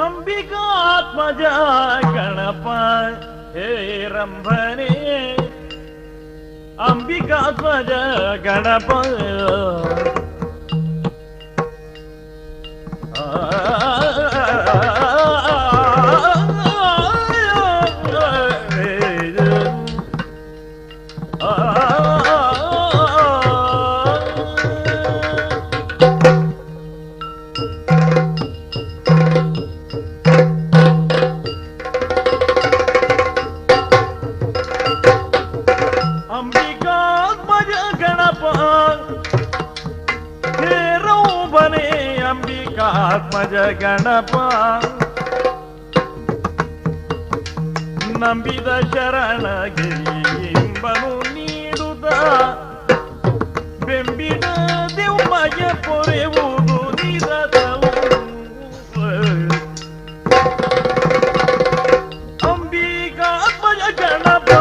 ಅಂಬಿಕಾತ್ಮಜ ಗಣಪ ಹೇ ರಂಭನೆ ಅಂಬಿಕಾತ್ಮಜ ಗಣಪ ಅಂಬಿಕಾತ್ಮಜ ಗಣಪ ಹೇ ರೌಬನೆ ಅಂಬಿಕಾತ್ಮಜ ಗಣಪ ನಂಬಿದ ಶರಣಗೆ ಇಂಬನು ನೀಡುದ ಬೆಂಬಿಡ ದೇವಮಯ ಪೊರೆವುದು ನಿರತವು ಅಂಬಿಕಾತ್ಮಜ ಗಣಪ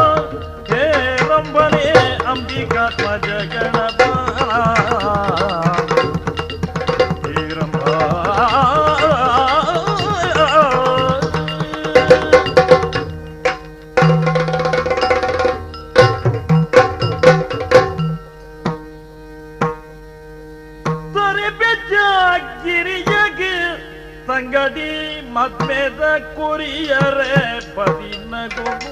ಹೇ ರಂಬನೆ ಅಂಬಿಕಾತ್ಮಜ ಗಣಪ ಹೇ ರಂಭ. ತೊರೆ ಬೆಚ್ಚ ಗಿರಿಯಗೆ ಸಂಗಡಿ ಮದ್ಮೆದ ಕೊರಿಯರೆ ಪದಿನಗುನು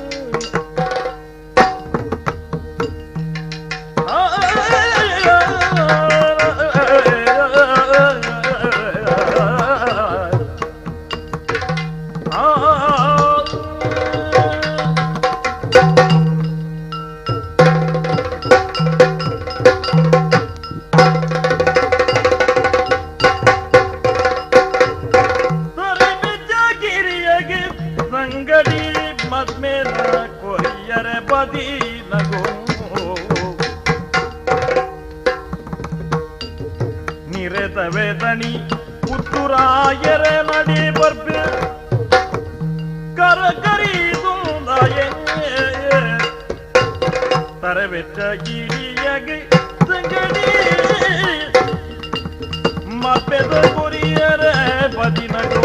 ಗಿರಿಯಗೆ ಸಂಗಡಿ ಮದ್ಮೇಲ ಕೊರಿಯರೆ ಬದಿನಗು ನಿರೆತ ವೇದಣಿ ಪುತ್ತುರಾಯರ ನಡಿ ಬರ್ಬೆ ಕರ ಕರೀದುಂದಾಯೆ ತರವೆಟ್ಟ ಗಿರಿಯಗೆ ಸಂಗಡಿ ಮಪ್ಪೆದ ಕೊರಿಯರ ಬದಿನಗು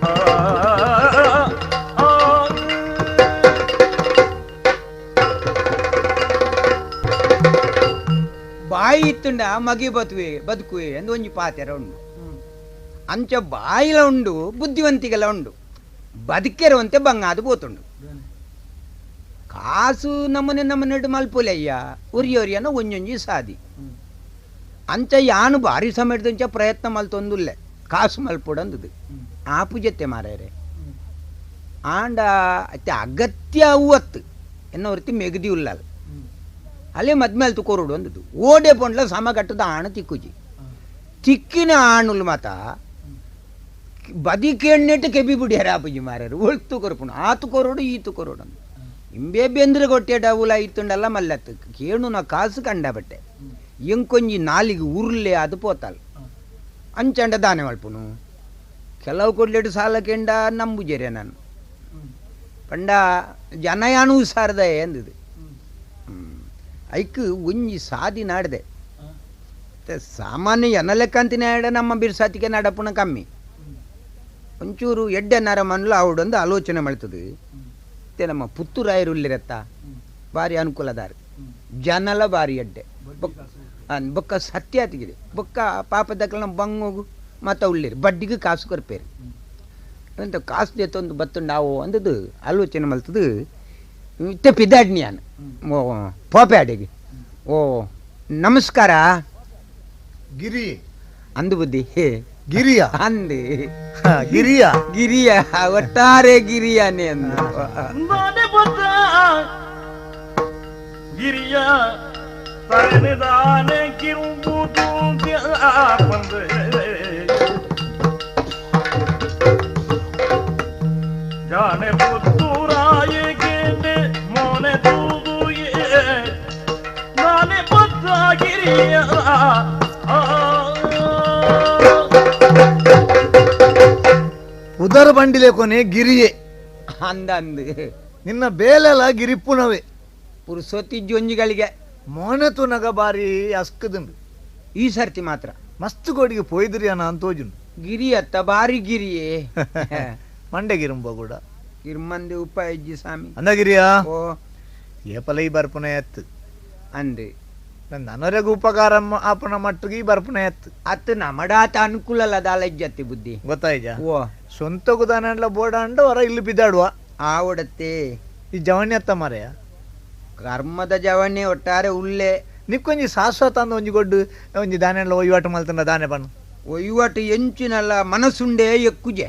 ಆ ಆ ಬಾಯಿ ಇತ್ತುಂಡ ಮಗಿ ಬದುವೆ ಬದುಕುವೆ ಅಂದ್ ಒಂಜಿ ಪಾತೆರ ಉಂಡು. ಅಂಚ ಬಾಯಿಲ ಉಂಡು, ಬುದ್ಧಿವಂತಿಗೆಲ ಉಂಡು, ಬದುಕೆರುವಂತೆ ಬಂಗಾದು ಪೋತುಂಡು. ಕಾಸು ನಮ್ಮನೆ ನಮ್ಮನೆಡು ಮಲ್ಪುಲಯ್ಯ ಉರಿಯೋರಿಯನ ಒಂಜೊಂಜಿ ಸಾದಿ. ಅಂಚ ಯಾನು ಭಾರಿ ಸಮಯದಂಚ ಪ್ರಯತ್ನ ಮಲ್ತೊಂದುಲ್ಲೆ ಕಾಸು ಮಲ್ಪುಡಂದುದು ಆಪು ಜೊತೆ ಮಾರೇರೆ ಆಂಡ ಅತ್ತೆ ಅಗತ್ಯ ಅವತ್ತು ಎನ್ನ ಹೊರತಿ ಮೆಗದಿ ಉಲ್ಲಲ್ಲ ಅಲ್ಲೇ ಮದ್ಮೇಲೆ ತುಕೋರುಡು ಅಂದದ್ದು. ಓಡೆ ಪೊಂಡ್ಲ ಸಮಗಟ್ಟದ ಆಣ ತಿಕ್ಕುಜಿ ತಿಕ್ಕಿನ ಆಣುಲು ಮಾತ ಬದಿಕೆಣ್ಣೆಟ್ಟು ಕೆಬಿ ಬಿಡಿಯಾರ ಆಪುಜಿ ಮಾರ್ಯಾರು ಒಳ್ತು ಕೊರಪುಣು ಆತು ಕೊರೋಡು ಈತು ಕೊರೋಡು ಅಂದು. ಇಂಬೆ ಬೆಂದ್ರೆ ಕೊಟ್ಟೆ ಡವುಲ ಇತ್ತುಂಡಲ್ಲ ಮಲ್ಲತ್ತು ಕೇಣು ನಾ ಕಾಸು ಕಂಡ ಬಟ್ಟೆ ಎಂಕೊಂಜಿ ನಾಲಿಗೆ ಉರ್ಲೆ ಅದು ಪೋತಾಲ್ ಅಂಚಂಡ ದಾನೆ ಮಲ್ಪುನು ಕೆಲವು ಕೊಡ್ಲೇಟು ಸಾಲ ಕೆಂಡ ನಂಬುಜೆರೆ ನಾನು ಪಂಡ ಜನಯಾನು ಸಾರದೆ ಅಂದಿದ್ದು. ಐಕ್ ಒಂಜಿ ಸಾದಿ ನಾಡ್ದೆ ಸಾಮಾನ್ಯ ಜನ ಲೆಕ್ಕಂತಿನ ನಮ್ಮ ಬಿರ್ಸಾತಿಗೆ ನಡಪುಣ ಕಮ್ಮಿ ಒಂಚೂರು ಎಡ್ಡೆ ನರ ಮನ್ಲು ಆವಡೊಂದು ಆಲೋಚನೆ ಮಾಡ್ತದೆ. ಮತ್ತೆ ನಮ್ಮ ಪುತ್ತೂರಾಯರುಲ್ಲಿರತ್ತ ಭಾರಿ ಅನುಕೂಲದಾರ ಜನಲ ಭಾರಿ ಎಡ್ಡೆ ಬೊಕ್ಕ ಸತ್ಯ ಆತಿಗಿದೆ ಬೊಕ್ಕ ಪಾಪದಕ್ಕಲ ನಮ್ಮ ಬಂಗೋಗು ಮತ್ತು ಉಳ್ಳಿರು ಬಡ್ಡಿಗೆ ಕಾಸು ಕೊರ್ಪೇರು ಅಂತ ಕಾಸು ದೇತೊಂದು ಬತ್ತುಂಡಾವು ಅಂದದ್ದು ಆಲೋಚನೆ ಮಲ್ತದು. ಇತ್ತೆ ಪಿದಾಡ್ನಿಯಾನ ಓ ಪೋಪೆ ಅಡಿಗೆ ಓ ನಮಸ್ಕಾರ ಗಿರಿ ಅಂದು ಬುದ್ಧಿ ಗಿರಿಯ ಅಂದು ಗಿರಿಯ ಗಿರಿಯ ಒಟ್ಟಾರೆ ಗಿರಿಯಾನೆ ಅಂದು ಗಿರಿಯ ತರನಿದಾನೆ ಕಿರುಂಬು ಬಂದು ಜಾನೆ ಪುತ್ತೂರಾಯಿಗೆ ಮೋನೆ ತೂದುಯೇ ನಾನೆ ಪತ್ತ ಗಿರಿಯ ಉದರ ಬಂಡಿಲೆ ಕೊನೆ ಗಿರಿಯೇ ಅಂದ ಅಂದು ನಿನ್ನ ಬೇಲೆಲ ಗಿರಿಪ್ಪುನವೇ ಪುರುಸೊತ್ತಿ ಜೊಂಜಿಗಳಿಗೆ ಮೋನೆ ತುನಗ ಬಾರಿ ಅಸ್ಕದುಂಡು ಈ ಸರ್ತಿ ಮಾತ್ರ ಮಸ್ತ್ ಗೋಡಿಗೆ ಪೋಯ್ದ್ರಿ ಅನ ಅಂತೋಜುನು ಗಿರಿ ಅತ್ತ ಬಾರಿ ಗಿರಿಯೇ ಮಂಡೆ ಗಿರುಂಬ ಕೂಡ ಗಿರ್ಮಂದಿ ಉಪಾಯ ಇಜ್ಜಿ ಸ್ವಾಮಿ ಅಂದ ಗಿರಿಯಾ ಓ ಏಪಲ ಈ ಬರ್ಪುನ ಎತ್ತು ಅಂದೆ ನನರೆಗೂ ಉಪಕಾರ ಆಪನ ಮಟ್ಟಿಗೆ ಈ ಬರ್ಪುನ ಎತ್ತು ಅತ್ತು ನಮಡಾತ ಅನುಕೂಲ ದಾಲ ಇಜ್ಜತ್ತಿ ಬುದ್ಧಿ ಗೊತ್ತಾಯ್ಜ ಓ ಸ್ವಂತಗೂ ದಾನಂಡ್ಲ ಬೋಡ ಅಂಡ ಹೊರ ಇಲ್ಲಿ ಬಿದ್ದಾಡುವ ಆವಡತ್ತೆ ಈ ಜವಣಿ ಅತ್ತ ಮರೆಯ ಕರ್ಮದ ಜವಣಿ ಒಟ್ಟಾರೆ ಉಲ್ಲೆ ನಿಕ್ಕೊಂಜಿ ಶಾಶ್ವತ ಅಂದ ಒಂಜಿ ಗೊಡ್ಡು ಒಂಜಿ ದಾನೆಲ್ಲ ಒಯ್ವಾಟ ಮಲ್ತಂಡ ದಾನೆ ಬಣ್ಣ ಒಯ್ವಾಟ ಎಂಚಿನಲ್ಲ ಮನಸ್ಸುಂಡೆ ಎಕ್ಕುಜೆ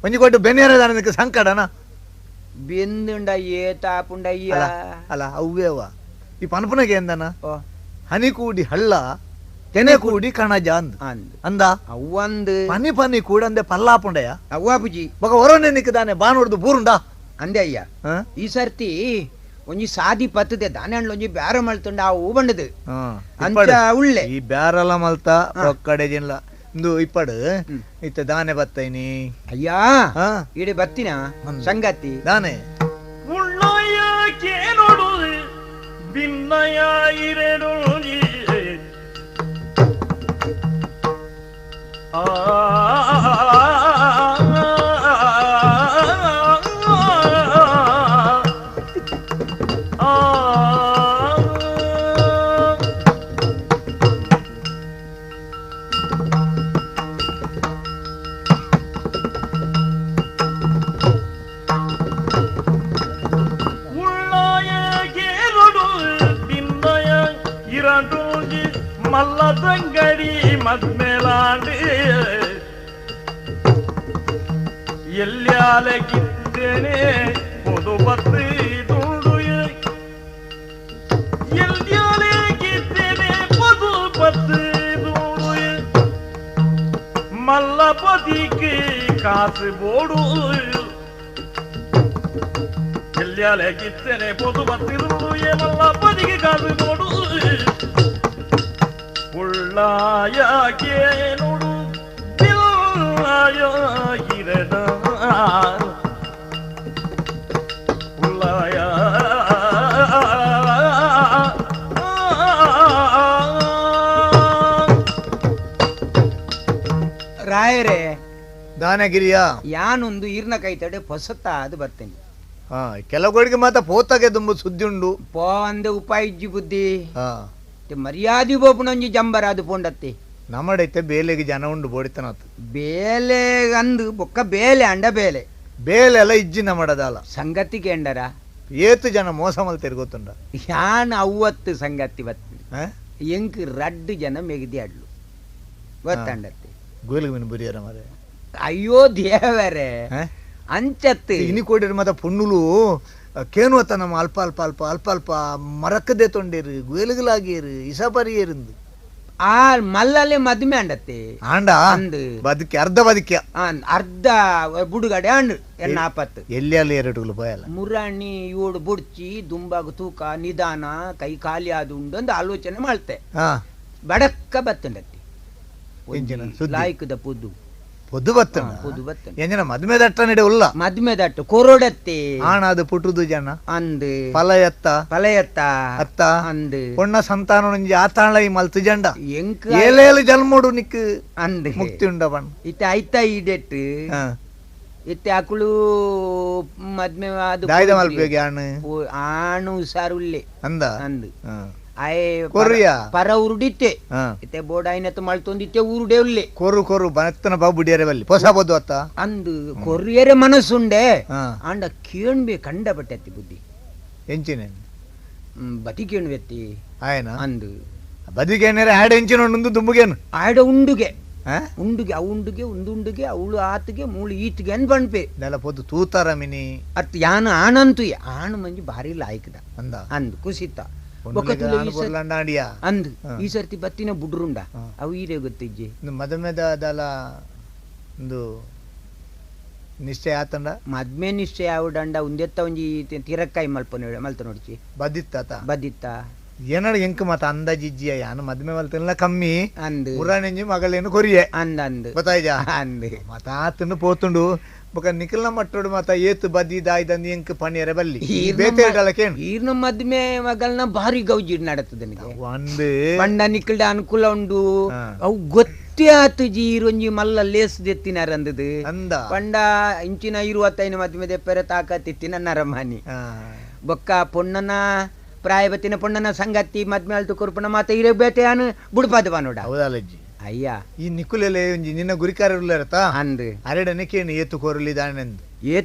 ಒಂಜಿ ಗೊಡ್ಡು ಬೆನ್ನೇರ ದಾನೆ ಸಂಕಡನ ಬೆಂದುಂಡ ಏ ತಾಪುಂಡ ಅಲ್ಲ ಅವ್ವೇವ ಈ ಪನಪುನಗೆ ಎಂದನ ಹನಿ ಕೂಡಿ ಹಳ್ಳ ತೆನೆ ಕೂಡಿ ಕಣಜ ಅಂದ್ ಅಂದ ಅವ್ವಂದು ಪನಿ ಪನಿ ಕೂಡಂದೆ ಪಲ್ಲಾಪುಂಡಯ್ಯ ಅವ್ವಾ ಪುಜಿ ಬಗ ಹೊರನೆ ನಿಕ್ಕದಾನೆ ಬಾನೋಡ್ದು ಬೂರುಂಡ ಅಂದೆ ಅಯ್ಯ ಈ ಸರ್ತಿ ಒಂಜಿ ಸಾದಿ ಪತ್ತದೆ ದಾನೆ ಒಂಜಿ ಬ್ಯಾರ ಮಲ್ತುಂಡ ಆ ಹೂ ಬಂಡದು ಅಂಚ ಉಳ್ಳೆ ಈ ಬ್ಯಾರಲ ಮಲ್ತ ಒಕ್ಕಡೆ ಜಿನ್ಲ ಇಂದು ಇಪ್ಪಡು ಇತ್ತ ದಾನೆ ಬತ್ತೈನಿ ಅಯ್ಯಾ ಇಡೆ ಬತ್ತಿನ ಸಂಗತಿ ದಾನೆ ಉಳ್ಳಯ ಕೇನೋಡು ಭಿನ್ನಯ ಇರೆಡು ಆ ಮಲ್ಲದಂಗಡಿ ಮದ್ಮೇಲಾಂಡಿ ಎಲ್ಯಾಲಗಿದ್ದೇನೆ ಪೊದು ಬತ್ತಿ ದುಂಡು ಎಲ್ಯಾಲಗಿದ್ದೇನೆ ಪೊದು ಬತ್ತಿ ದುಂಡು ಮಲ್ಲ ಬದಿಗೆ ಕಾಸು ಬೋಡು ಎಲ್ಯಾಲಗಿದ್ದೇನೆ ಪೊದು ಬತ್ತಿ ದುಂಡು ಮಲ್ಲ ಬದಿಗೆ ಕಾಸು ಬೋಡು ಉಳ್ಳಾಯಗೆ ನೋಡು ಇರಡ ಉಳ್ಳಾಯ ರಾಯರೇ ದಾನಗಿರಿಯ ಯಾನೊಂದು ಈರ್ನ ಕೈ ತಡೆ ಹೊಸತ ಅದು ಬರ್ತೇನೆ ಹಾ ಕೆಲವುಗಳಿಗೆ ಮಾತ್ರ ಪೋತಾಗೆ ತುಂಬ ಸುದ್ದಿ ಉಂಡು ಪೋ ಅಂದ ಉಪಾಯ ಇಜ್ಜಿ ಬುದ್ಧಿ ಹಾ ಮರ್ಯಾದೆ ಬೋಪುನೊಂಜಿ ಜಂಬರ ಅದು ಪೋಂಡತ್ತೆ ನಮ್ಮಡೈತೆ ಬೇಲೆಗೆ ಜನ ಉಂಡು ಬೋಡಿತನಾತು ಬೇಲೆ ಅಂದು ಬೊಕ್ಕ ಬೇಲೆ ಅಂಡ ಬೇಲೆ ಬೇಲೆ ಎಲ್ಲ ಇಜ್ಜಿ ನಮ್ಮಡದಲ್ಲ ಸಂಗತಿ ಕೇಂಡರ ಏತು ಜನ ಮೋಸ ಮಲ್ತೇರಿ ಗೊತ್ತುಂಡ ಯಾನ್ ಅವ್ವತ್ತು ಸಂಗತಿ ಬತ್ತ ಎಂಕ್ ರಡ್ಡು ಜನ ಮೆಗದಿ ಅಡ್ಲು ಗೊತ್ತಂಡತ್ತೆ ಗೋಲಿಗೆ ಮೀನು ಬುರಿಯರ ಮರೆ ಅಯ್ಯೋ ದೇವರೇ ಅಂಚತ್ತು ಇನಿ ಕೋಡಿರ ಮತ್ತ ಪುಣ್ಣುಲು ಕೇನು ಅತ್ತ ನಮ್ಮ ಅಲ್ಪ ಅಲ್ಪ ಅಲ್ಪ ಅಲ್ಪ ಅಲ್ಪ ಮರಕ್ಕದೆ ತೊಂಡೇರು ಗುಯಲುಗಳಾಗೇರು ಇಸಪರಿಯೇರಿಂದು ಆ ಮಲ್ಲಲೆ ಮದ್ಮೆ ಅಂಡತ್ತೆ ಆಂಡ ಅಂದು ಬದುಕಿ ಅರ್ಧ ಬದುಕಿಯ ಅರ್ಧ ಬುಡುಗಡೆ ಅಂಡು ಎನ್ನ ಆಪತ್ತು ಎಲ್ಲಿ ಅಲ್ಲಿ ಎರಡುಗಳು ಪೋಯಲ್ಲ ಮುರಾಣಿ ಇವಳು ಬುಡ್ಚಿ ದುಂಬಾಗ ತೂಕ ನಿಧಾನ ಕೈ ಖಾಲಿ ಅದು ಉಂಡು ಅಂದು ಆಲೋಚನೆ ಮಾಡ್ತೆ ಬಡಕ್ಕ ಬತ್ತಂಡತ್ತೆ ಲಾಯ್ಕದ ಪುದ್ದು ಪೊದು ಬತ್ತನ ಪೊದು ಬತ್ತನ ಎಂಜನ ಮದ್ಮೆ ದಟ್ಟ ನಡೆ ಉಲ್ಲ ಮದ್ಮೆ ದಟ್ಟ ಕೊರೊಡತ್ತೆ ಆಣಾದು ಪುಟುದು ಜನ ಅಂದು ಫಲ ಎತ್ತ ಫಲ ಎತ್ತ ಅತ್ತ ಅಂದು ಪೊಣ್ಣ ಸಂತಾನ ಒಂಜಿ ಆತಾಳ ಈ ಮಲ್ತು ಜಂಡ ಎಂಕ್ ಏಲೇಲು ಜನ್ಮೋಡು ನಿಕ್ ಅಂದು ಮುಕ್ತಿ ಉಂಡ ಬಣ್ಣ ಇತ್ತೆ ಐತ ಈಡೆಟ್ಟು ಇತ್ತೆ ಅಕುಳು ಮದ್ಮೆ ಅದು ದಾಯ್ದ ಮಲ್ಪೆಗೆ ಆಣು ಆಣು ಹುಷಾರುಲ್ಲೆ ಅಂದ ಅಂದು ಕೊರಿಯ ಪರ ಉರುಡಿತ್ತೆ ಇತ್ತೆ ಬೋಡಾಯಿನತ್ತು ಮಳ್ತೊಂದಿತ್ತೆ ಊರುಡೆ ಉಲ್ಲೆ ಕೊರು ಕೊರು ಬನತ್ತನ ಬಾಬುಡಿಯರೆ ಬಲ್ಲಿ ಹೊಸ ಬೋದು ಅತ್ತ ಅಂದು ಕೊರಿಯರೆ ಮನಸ್ಸುಂಡೆ ಆಂಡ ಕೇಣ್ಬೆ ಕಂಡ ಬಟ್ಟೆತ್ತಿ ಬುದ್ಧಿ ಎಂಚಿನ ಬತಿ ಕೇಣ್ಬೆತ್ತಿ ಆಯನ ಅಂದು ಬದಿಗೇನಾರ ಆಡ ಎಂಚಿನ ಉಂಡು ದುಂಬುಗೇನು ಆಡ ಉಂಡುಗೆ ಉಂಡುಗೆ ಅವು ಉಂಡುಗೆ ಉಂದುಂಡುಗೆ ಅವಳು ಆತಗೆ ಮೂಳು ಈತಗೆ ಅನ್ ಬಣ್ಪೆ ನೆಲ ಪೊದ್ದು ತೂತಾರ ಮಿನಿ ಅತ್ ಯಾನು ಆಣಂತು ಆಣು ಮಂಜಿ ಭಾರಿ ಲಾಯ್ಕದ ಅಂದ ಅಂದು ಕುಸಿತ ಅಂದು ಈ ಸರ್ತಿ ಬತ್ತಿನ ಬುಡ್ರುಂಡ ಅವು ಈರೇ ಗೊತ್ತಿಜ್ಜಿ ಮದುಮೆದಲ್ಲ ಒಂದು ನಿಶ್ಚಯ ಆತಂಡ ಮದ್ಮೆ ನಿಶ್ಚಯ ಆವಡಂಡ ಉಂದೆತ್ತ ಒಂಜಿ ತಿರಕ್ಕಾಯಿ ಮಲ್ಪ ಮಲ್ತ ನೋಡ್ಚಿ ಬದಿತ್ತ ಬದಿತ್ತ ಏನಡ ಎಂಕ್ ಮತ ಅಂದಾಜಿಜ್ಜಿಯ ಯಾನು ಮದ್ಮೆ ಮಲ್ತಲ್ಲ ಕಮ್ಮಿ ಅಂದು ಉರಾನೆಂಜಿ ಮಗಳೇನು ಕೊರಿಯೆ ಅಂದ ಅಂದು ಗೊತ್ತಾಯ್ಜಾ ಅಂದು ಮತ ಆತನು ಪೋತುಂಡು ಬೊಕ ನಿಖಲ್ನ ಮಟ್ಟೋಡು ಮಾತ ಏತು ಬದಿ ದಾಯ್ದಂದು ಎಂಕ್ ಪಣಿಯರೆ ಬಲ್ಲಿ ಬೇತೆ ಕೇನು ಈರ್ನ ಮದ್ಮೆ ಮಗಲ್ನ ಭಾರಿ ಗೌಜಿ ನಡತದೆ ನಿಮಗೆ ಒಂದು ಪಂಡ ನಿಖಲ್ಡ ಅನುಕೂಲ ಉಂಡು ಅವು ಗೊತ್ತೇ ಆತು ಜಿ ಈರೊಂಜಿ ಮಲ್ಲ ಲೇಸ್ ದೆತ್ತಿನಾರ ಅಂದದು ಅಂದ ಪಂಡ ಇಂಚಿನ 25 ಮದ್ಮೆ ದೆಪ್ಪರೆ ತಾಕತ್ತಿತ್ತಿನ ನರಮಾನಿ ಬೊಕ್ಕ ಪೊಣ್ಣನ ಪ್ರಾಯಬತ್ತಿನ ಪೊಣ್ಣನ ಸಂಗತಿ ಮದ್ಮೆ ಅಲ್ತು ಕೊರ್ಪಣ ಮಾತ ಇರೋ ಬೇಟೆ ಅನು ಬುಡ್ಪಾದ ಬಾನೋಡ ಹೌದಲ್ಲಜ್ಜಿ ಅಯ್ಯ ಈ ನಿಕುಲೆಲೆ ಒಂಜಿ ನಿನ್ನ ಗುರಿಕಾರರುಲ್ಲರತ ಅಂದು ಅರೆಡನೆ ಕೇನು ಏತು ಕೊರಲಿ ದಾನೆಂದು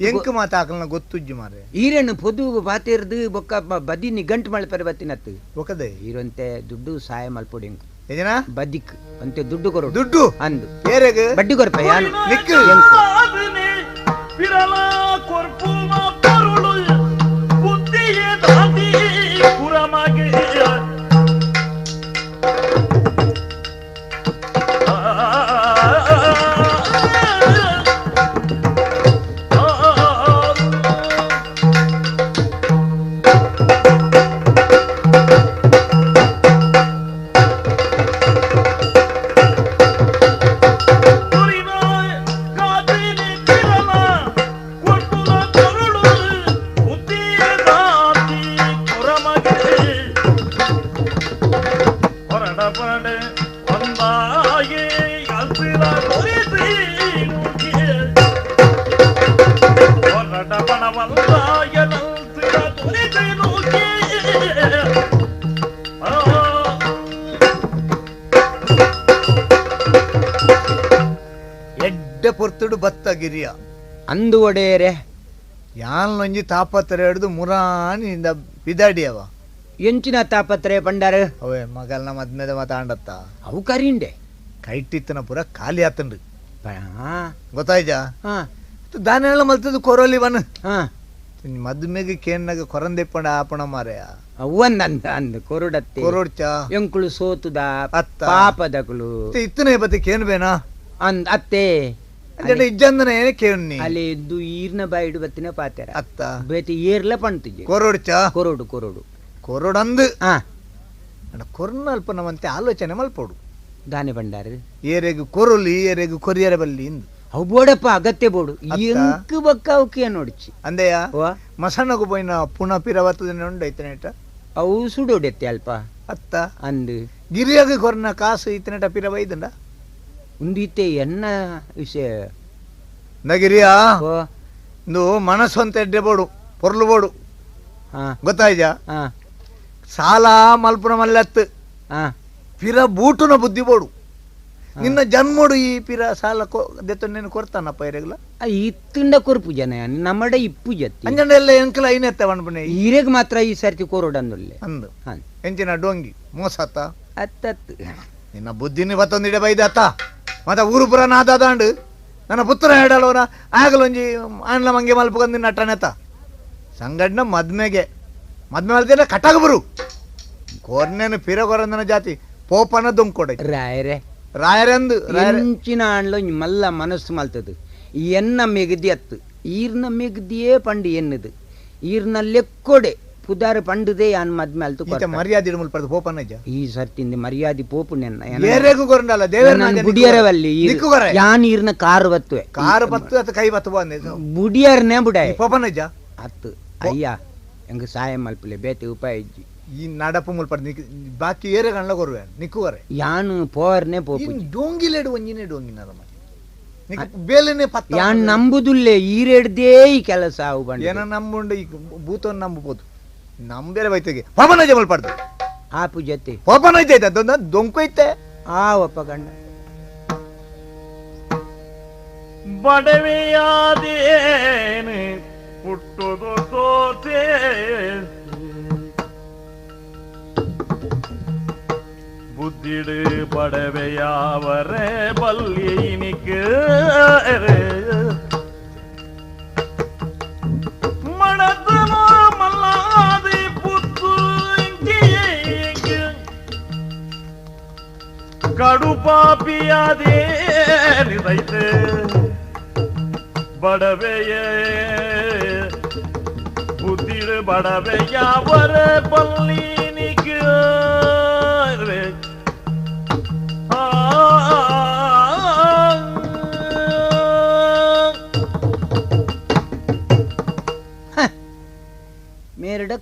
ಎಂಕ್ ಮಾತ ಆಕಲ್ನ ಗೊತ್ತುಜ್ಜಿ ಮಾರೆ ಈರನ್ನು ಪೊದು ಬಾತಿರ್ದು ಬೊಕ್ಕ ಬದಿ ನಿಗಂಟು ಮಲ್ಪರೆ ಬತ್ತಿನತ್ತು ಒಕದೆ ಈರಂತೆ ದುಡ್ಡು ಸಹಾಯ ಮಲ್ಪೊಡಿ ಎಂಕ್ ಏಜನಾ ಬದಿಕ್ ಅಂತೆ ದುಡ್ಡು ಕೊರು ದುಡ್ಡು ಅಂದು ಏರೆಗ್ ಬಡ್ಡಿ ಕೊರಪ ಯಾನು ನಿಕ್ಕು ಬಿರಲ ಕೊರ್ಪುವ ಪೊರುಳು ಬುದ್ಧಿಯೇ ದಾದಿ ಪುರಮಗೆ ಎಡ್ಡ ಪೊರ್ತುಡು ಬತ್ತ ಗಿರಿಯ ಅಂದು ಒಡೆಯರೆ ಯಾನ್ಲೊಂಜಿ ತಾಪತ್ರೆ ಹಿಡಿದು ಮುರಾನಿಂದ ಬಿದಾಡಿಯವ ಎಂಚಿನ ತಾಪತ್ರೆ ಪಂಡಾರ ಅವೇ ಮಗಲ್ನ ಮದ್ಮೆದ ಮಾತಾಂಡತ್ತ ಅವು ಕರಿಂಡೆ ಕೈಟಿತ್ತನ ಪೂರ ಖಾಲಿ ಆತಂಡು ಗೊತ್ತಾಯ್ಜಾ ದಾನೆಲ್ಲ ಮಲ್ತದ್ದು ಕೊರೋಲಿ ಬನ್ ಮದ್ಮೆಗೆ ಕೇನ್ನಾಗ ಕೊರಂದೆಪ್ಪಂಡ ಆಪಣ ಮಾರೆಯ ಅವ್ವಂದ ಅಂದ್ ಕೊರುಡತ್ತೆ ಕೊರೋಡ್ಚ ಎಂಕುಳು ಸೋತುದ ಅತ್ತ ಪಾಪದಕುಳು ಇತ್ತನೇ ಬತ್ತೆ ಕೇನ್ ಬೇನಾ ಅಂದ್ ಅತ್ತೆ ಇಜ್ಜಂದನೆ ಕೇಳಿ ಅಲ್ಲಿ ಇದ್ದು ಈರ್ನ ಬಾಯಿಡು ಬತ್ತಿನ ಪಾತೆರ ಅತ್ತ ಬೇತಿ ಏರ್ಲ ಪಣ್ತಿಗೆ ಕೊರೋಡ್ಚ ಕೊರೋಡು ಕೊರೋಡು ಕೊರೋಡಂದು ಕೊರ್ನ ಅಲ್ಪ ನಮ್ಮಂತೆ ಆಲೋಚನೆ ಮಲ್ಪೋಡು ದಾನೆ ಬಂಡಾರು ಏರೆಗು ಕೊರೊಲಿ ಏರೆಗು ಕೊರಿಯರ ಬಲ್ಲಿ ಇಂದು ಅವು ಬೋಡಪ್ಪ ಅಗತ್ಯ ಬೋಡು ಎಂಕ್ ಬಕ್ಕ ಅವಕ್ಕೆ ನೋಡ್ಚಿ ಅಂದೆಯ ಮಸಣಗು ಪೋಯಿನ ಪುಣ ಪಿರವತ್ತದ ಉಂಡು ಐತನೇಟ ಅವು ಸುಡೋಡೆತ್ತೆ ಅಲ್ಪ ಅತ್ತ ಅಂದು ಗಿರಿಯಾಗ ಕೊರ್ನ ಕಾಸು ಇತ್ತನೇಟ ಪಿರವ ಇದಂಡ ಉಂದಿತ್ತೆ ಎನ್ನ ವಿಷಯ ನಗಿರಿಯಾ ಇಂದು ಮನಸ್ಸು ಅಂತ ಎಡ್ಡೆ ಬೋಡು ಪೊರ್ಲು ಬೋಡು ಗೊತ್ತಾಯ್ಜಾ ಸಾಲ ಮಲ್ಪುನ ಮಲ್ಲತ್ತು ಪಿರ ಬೂಟುನ ಬುದ್ಧಿ ಬೋಡು ನಿನ್ನ ಜನ್ಮೋಡು ಈ ಪಿರ ಸಾಲ ದೆತ್ತೊಂದೇನು ಕೊರ್ತಾನಪ್ಪ ಇರಗಲ ಇತ್ತುಂಡ ಕೊರ್ಪು ಜನ ನಮ್ಮಡ ಇಪ್ಪು ಜತ್ತಿ ಅಂಜಂಡ ಎಲ್ಲ ಎಂಕಲ ಐನೆತ್ತ ವಣ್ಪುನೆ ಈರೆಗ್ ಮಾತ್ರ ಈ ಸರ್ತಿ ಕೋರೋಡಂದುಲ್ಲೆ ಅಂದು ಎಂಚಿನ ಡೋಂಗಿ ಮೋಸತ್ತ ಅತ್ತತ್ತು ನಿನ್ನ ಬುದ್ಧಿನಿ ಬತ್ತೊಂದಿಡೆ ಬೈದತ್ತ ಮತ್ತೆ ಊರು ಪುರ ನಾದಾದಾಂಡು ನನ್ನ ಪುತ್ರ ಹೇಳಲವನ ಆಗಲೊಂಜಿ ಆನ್ಲ ಮಂಗೆ ಮಲ್ಪುಕಂದು ನಿನ್ನ ಅಟ್ಟನೆತ್ತ ಸಂಗಡ್ನ ಮದ್ಮೆಗೆ ಮದ್ಮೆ ಮಲ್ತಿಲ್ಲ ಕಟ್ಟಾಗ ಬರು ಕೊರ್ನೇನು ಪಿರ ಕೊರಂದನ ಜಾತಿ ಪೋಪನ ದೊಂಕೊಡ ರಾಯರೇ ರಾಯರಂದು ಎಂಚಿನ ಆಣ್ಲ ಮಲ್ಲ ಮನಸ್ಸು ಮಲ್ತದು ಎನ್ನ ಮೆಗದಿ ಅತ್ತು ಈರ್ನ ಮೆಗದಿಯೇ ಪಂಡು ಎನ್ನದು ಈರ್ನ ಲೆಕ್ಕೊಡೆ ಪುದಾರು ಪಂಡುದೇ ಯಾನ್ ಮದ್ಮೆ ಅಲ್ತು ಮರ್ಯಾದೆ ಮುಲ್ಪಡ್ದು ಪೋಪನ ಈ ಸರ್ತಿಂದ ಮರ್ಯಾದೆ ಪೋಪು ನೆನ್ನ ಏರೆಗೂ ಕೊರಂಡಲ್ಲ ದೇವರ ಬುಡಿಯರವಲ್ಲಿ ಯಾನ್ ಈರ್ನ ಕಾರು ಬತ್ತುವೆ ಕಾರು ಬತ್ತು ಅತ್ತ ಕೈ ಬತ್ತು ಬಂದೆ ಬುಡಿಯರ್ನೇ ಬುಡಾಯ ಪೋಪನಜ್ಜ ಅತ್ತು ಅಯ್ಯ ಎಂಗ ಸಾಯ ಮಲ್ಪಲೆ ಬೇತೆ ಉಪಾಯ ಇಜ್ಜಿ ಈ ನಡಪು ಮುಲ್ಪಡ್ದು ಬಾಕಿ ಏರೆ ಗಂಡ್ಲ ಕೊರುವೆ ನಿಕ್ಕುವರೆ ಯಾನು ಪೋವರ್ನೆ ಪೋಪು ಡೋಂಗಿಲೇಡು ಒಂಜಿನೇ ಡೋಂಗಿ ನರಮ ಬೇಲೆನೆ ಪತ್ತ ಯಾನ್ ನಂಬುದುಲ್ಲೆ ಈರೆಡ್ದೇ ಈ ಕೆಲಸ ಅವು ಬಂಡ ಏನ ನಂಬುಂಡು ಈ ಭೂತವನ್ನು ನಂಬಬಹುದು ನಂಬೇರೆ ಬೈತಿಗೆ ಪವನ ಮಲ್ಪಡ್ದು ಆಪು ಜೊತೆ ಪವನ ಐತೆ ಅದೊಂದು ದೊಂಕು ಐತೆ ಆ ಒಪ್ಪ ಗಂಡ ಬಡವೆಯಾದೇನು ಹುಟ್ಟುದು ಸೋತೆ ಬುದ್ಧಿಡು ಬಡವೆಯಾವರೆ ಬಲ್ಲಿನಿக்கு ಮಡತನ ಮಲ್ಲಾದಿ ಪುತ್ತು ಕಡುಪಾಪಿಯಾದೇ ನಿದೈತೆ ಬಡವೆಯೇ ಬುದ್ಧಿಡು ಬಡವೆಯಾವರ ಬಲ್ಲಿನಿக்கு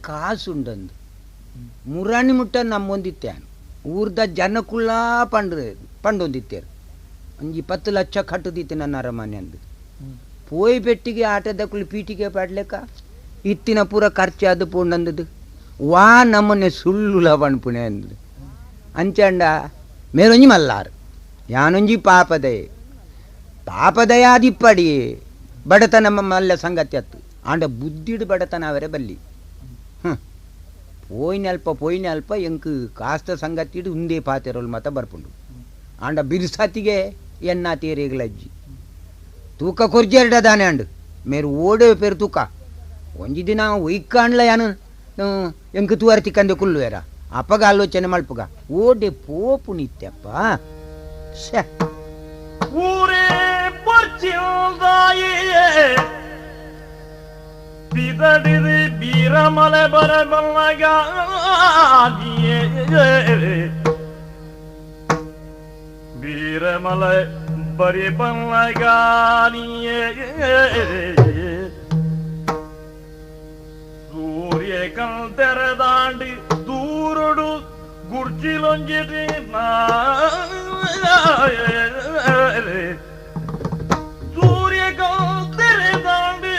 ಕಾಸುಂಡಂದು ಮುರಾಣಿ ಮುಟ್ಟ ನಮ್ಮೊಂದಿತ್ತೇನು ಊರ್ದ ಜನಕುಳ್ಳ ಪಂಡ್ರೆ ಪಂಡೊಂದಿತ್ತೇರು ಒಂಜಿ 10 ಲಕ್ಷ ಕಟ್ಟುದಿತ್ತೆ ನನ್ನ ಅರಮನೆ ಅಂದು ಪೋಯಿ ಪೆಟ್ಟಿಗೆ ಆಟದ ಪೀಟಿಗೆ ಪಾಡ್ಲೆಕ್ಕ ಇತ್ತಿನ ಪೂರ ಖರ್ಚಾದ ಪೋಂಡಂದದು ವಾ ನಮ್ಮನೆ ಸುಳ್ಳುಲ ಪಣ್ಪುಣೆ ಅಂದು ಅಂಚಂಡ ಮೇರೊಂಜಿ ಮಲ್ಲಾರು ಯಾನೊಂಜಿ ಪಾಪದಯೆ ಪಾಪದಯಾದಿಪ್ಪಡಿ ಬಡತನ ಮಲ್ಲ ಸಂಗತಿ ಅತ್ತು ಆಂಡ ಬುದ್ಧಿಡು ಬಡತನ ಅವರೇ ಬಲ್ಲಿ ಹ್ಞೂ ಪೋಯಿನಲ್ಪ ಪೋಯಿನಲ್ಪ ಎಂಕ್ ಕಾಸ್ತ ಸಂಗತಿಡು ಉಂದೇ ಪಾತೆರೋಲ್ ಮಾತ ಬರ್ಪುಂಡು ಆಂಡ ಬಿರ್ಸಾತಿಗೆ ಎನ್ನ ತೇರಿಗಳಜ್ಜಿ ತೂಕ ಕೊರ್ಜೆರಡ ದಾನೆ ಅಂಡು ಮೇರು ಓಡೆ ಪೇರು ತೂಕ ಒಂಜಿ ದಿನ ಒಯ್ಕಾಣ್ಲ ಯಾನು ಎಂಕ್ ತೂವರ ತಿಕ್ಕಂದೆ ಕುಲ್ಲುವೇರ ಅಪ್ಪಗ ಆಲೋಚನೆ ಮಲ್ಪುಗ ಓಡೆ ಪೋಪು ನಿತ್ಯಪ್ಪ ಶ ಊರೇ ಪೊರ್ಚಿಲ್ದಾಯೇ ಬಿದಡಿರಿ ಬೀರಮಲೆ ಬರಬಲ್ಲಗಾದಿಯೇ ಬೀರಮಲೆ ಬರಿ ಬಲ್ಲಗಾನಿಯೇ ಸೂರ್ಯ ಕಲ್ತೆರೆದಾಂಡಿ ದೂರುಡು ಗುರ್ಚಿಲೊಂಜಿಟಿ ಸೂರ್ಯ ಕಲ್ತೆರೆದಾಂಡಿ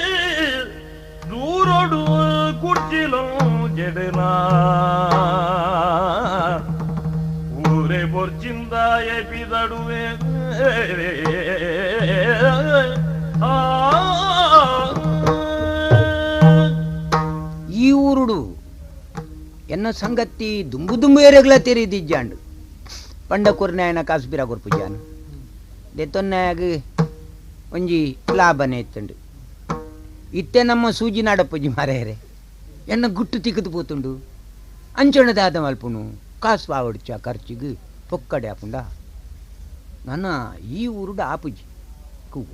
ದೂರೊಡು ಕುರ್ಚಿಲೊಂಜೆಡಿನ ಊರೇ ಬೊರ್ಚಿಂದಾಯ ಪಿದಡುವೆ ಈ ಊರುಡು ಎನ್ನ ಸಂಗತಿ ದುಂಬು ದುಂಬು ಏರೆಗ್ಲ ತೆರಿದಿಜ್ಜಾಂಡು ಪಂಡ ಕೊರ್ನಾಯನ ಕಾಸು ಬಿರ ಕೊರ್ಪುಜಾನು ದೆತ್ತೊನ್ನಾಗ ಒಂಜಿ ಲಾಭನೇ ಇತ್ತುಂಡು ಇತ್ತೆ ನಮ್ಮ ಸೂಜಿ ನಾಡಪ್ಪುಜಿ ಮಾರೇರೆ ಎನ್ನ ಗುಟ್ಟು ತಿಕ್ಕದು ಪೋತುಂಡು ಅಂಚೊಣದಾದ ಮಲ್ಪುನು ಕಾಸು ಆವಡ್ಚ ಖರ್ಚಿಗೆ ಪೊಕ್ಕಡೆ ಆಪುಂಡ ನನ್ನ ಈ ಊರುಡು ಆಪುಜಿ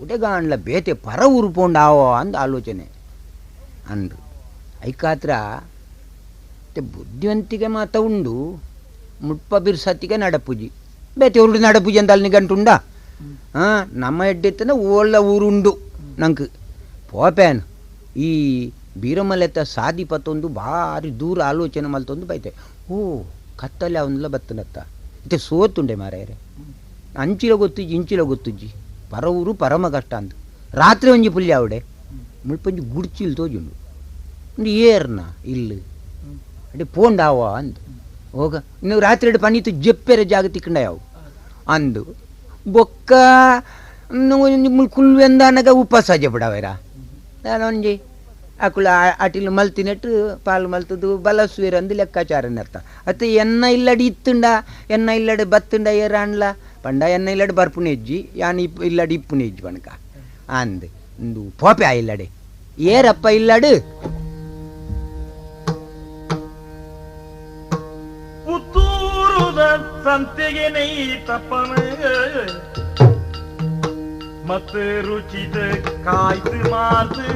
ಉಡೆಗಾಂಡ್ಲ ಬೇತೆ ಪರ ಊರು ಪೋಂಡ ಆವೋ ಅಂದ ಆಲೋಚನೆ ಅಂದ್ರು ಐಕಾತ್ರ ಬುದ್ಧಿವಂತಿಕೆ ಮಾತ ಉಂಡು ಮುಟ್ಪ ಬಿರ್ಸತ್ತಿಗೆ ನಡಪುಜಿ ಬೇತೆ ಊರುಡು ನಡಪುಜಿ ಅಂತ ಅಲ್ಲಿ ಗಂಟುಂಡ ಹಾಂ ನಮ್ಮ ಎಡ್ಡೆತ್ತನ ಓಳ್ಳ ಊರುಂಡು ನಂಗೆ ಪೋಪೇನ್ ಈ ಬೀರಮಲೆತ್ತ ಸಾದಿ ಪತ್ತೊಂದು ಭಾರಿ ದೂರ ಆಲೋಚನೆ ಮಲ್ತೊಂದು ಬೈತೆ ಓ ಕತ್ತಲೆ ಅವನ್ನೆಲ್ಲ ಬತ್ತನತ್ತ ಇತ್ತೆ ಸೋತುಂಡೆ ಮಾರಾಯರೆ ಅಂಚಿಲ ಗೊತ್ತುಜ್ಜಿ ಇಂಚಿಲ ಗೊತ್ತುಜ್ಜಿ ಪರ ಊರು ಪರಮ ಕಷ್ಟ ಅಂದು ರಾತ್ರಿ ಒಂಜಿ ಪುಲ್ಯ ಅವಡೆ ಮುಳ್ಪಂಜಿ ಗುಡ್ಚಿಲ್ ತೋಜುಂಡು ಒಂದು ಏರ್ನ ಇಲ್ಲಿ ಅಡಿ ಪೋಂಡಾವ ಅಂದು ಹೋಗ ಇನ್ನು ರಾತ್ರಿ ಎಡು ಪನೀತು ಜಪ್ಪೆರೆ ಜಾಗ ತಿಕ್ಕಂಡ ಯಾವ ಅಂದು ಬೊಕ್ಕ ಕುಲ್ವೆಂದಾನಗ ಉಪವಾಸ ಜಪಡವೇರ ನಾನೊಂಜಿ ಅಕುಲ ಅಟಿಲು ಮಲ್ತಿನೆಟ್ಟು ಪಾಲು ಮಲ್ತದು ಬಲಸುವೇರ ಅಂದು ಲೆಕ್ಕಾಚಾರ ಅರ್ಥ ಅತ್ತ ಎನ್ನ ಇಲ್ಲಡಿ ಇತ್ತುಂಡ ಎನ್ನ ಇಲ್ಲಡೆ ಬತ್ತುಂಡ ಏರಾಣ್ಲ ಪಂಡ ಎನ್ನ ಇಲ್ಲಡೆ ಬರ್ಪುಣೆ ಹೆಜ್ಜಿ ಯಾನ್ ಇಪ್ ಇಲ್ಲಡಿ ಇಪ್ಪುಣೆ ಹೆಜ್ಜಿ ಬಣಕ ಅಂದು ಇಂದು ಪೋಪೆ ಆ ಇಲ್ಲಡೆ ಏರಪ್ಪ ಇಲ್ಲಡು ಪುತ್ತೂರುದ ಸಂತೆಗೆ ನೈ ತಪ್ಪನ ಮತ್ತು ರುಚಿದ ಕಾಯ್ತು ಮಾತು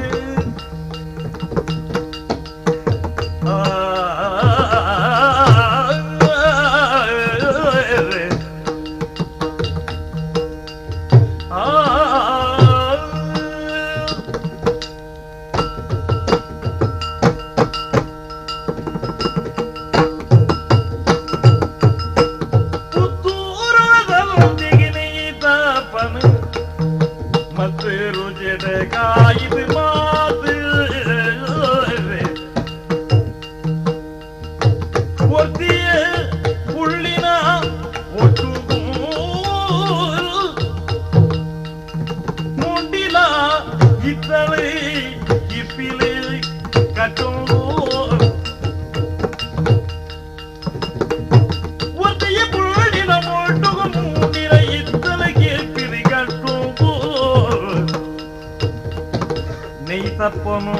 ತಪ್ಪನು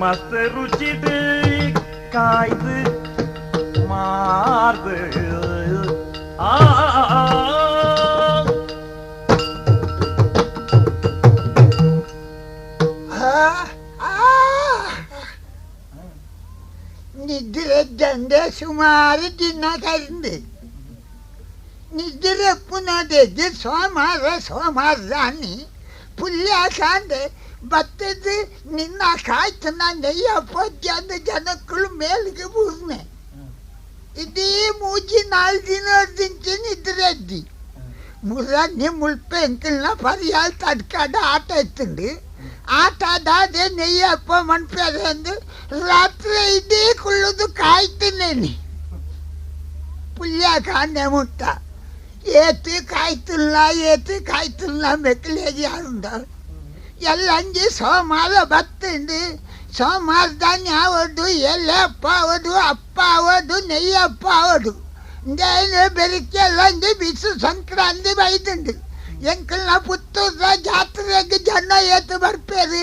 ಮಸ್ತ್ ರುಚಿದು ಕಾಯ್ದು ಮಾರ್ದು ಆ ನಿದ್ರೆ ಸುಮಾರು ದಿನ ಕರಿಂದು ನಿದ್ರೆ ಪುನಃ ಸೋಮಾರ ಸೋಮಾರ ಅನ್ನಿ ಪುಲ್ಯಾಸಾಂದೆ ಬತ್ತದು ನಿನ್ನ ಕಾಯ್ತು ನಾನು ನೆಯ್ಯಪ್ಪ ಜನ ಜನಕ್ಕಳು ಮೇಲ್ಗೆ ಬೂರ್ನೆ ಇಡೀ ಮೂಜಿ ನಾಲ್ಕು ದಿನ ದಿಂಚಿನ ಇದ್ರದ್ದಿ ಮುರ್ರಾಜ್ಞೆ ಮುಳ್ಪೆ ಎಂಕಲ್ನ ಪರಿಯಾಲ್ ತಡ್ಕಾಡ ಆಟ ಇತ್ತುಂಡು ಆಟ ಅದಾದೆ ನೆಯ್ಯಪ್ಪ ಮನ್ಪೆ ಅಂದು ರಾತ್ರಿ ಇಡೀ ಕುಳ್ಳುದು ಕಾಯ್ತೀನಿ ಪುಲ್ಯ ಕಾಂಡೆ ಮುಟ್ಟ ಏತು ಕಾಯ್ತಿಲ್ಲ ಏತು ಕಾಯ್ತಿಲ್ಲ ಮೆಕ್ಕಲೇಜಿ ಯಾರುಂಡ ಎಲ್ಲಂಜಿ ಸೋಮಾರ ಬತ್ತುಂಡು ಸೋಮಾರದಾನಿ ಆವಡು ಎಲ್ಲಪ್ಪ ಅವಡು ಅಪ್ಪ ಅವಡು ನೆಯ್ಯಪ್ಪ ಅವಡು ಇಂದೇನು ಬೆರಿಕೆ ಎಲ್ಲಂಜಿ ಬಿಸು ಸಂಕ್ರಾಂತಿ ಬೈದುಂಡು ಎಂಕಲ್ನ ಪುತ್ತೂರ ಜಾತ್ರೆಗೆ ಜನ ಏತು ಬರ್ಪೇರು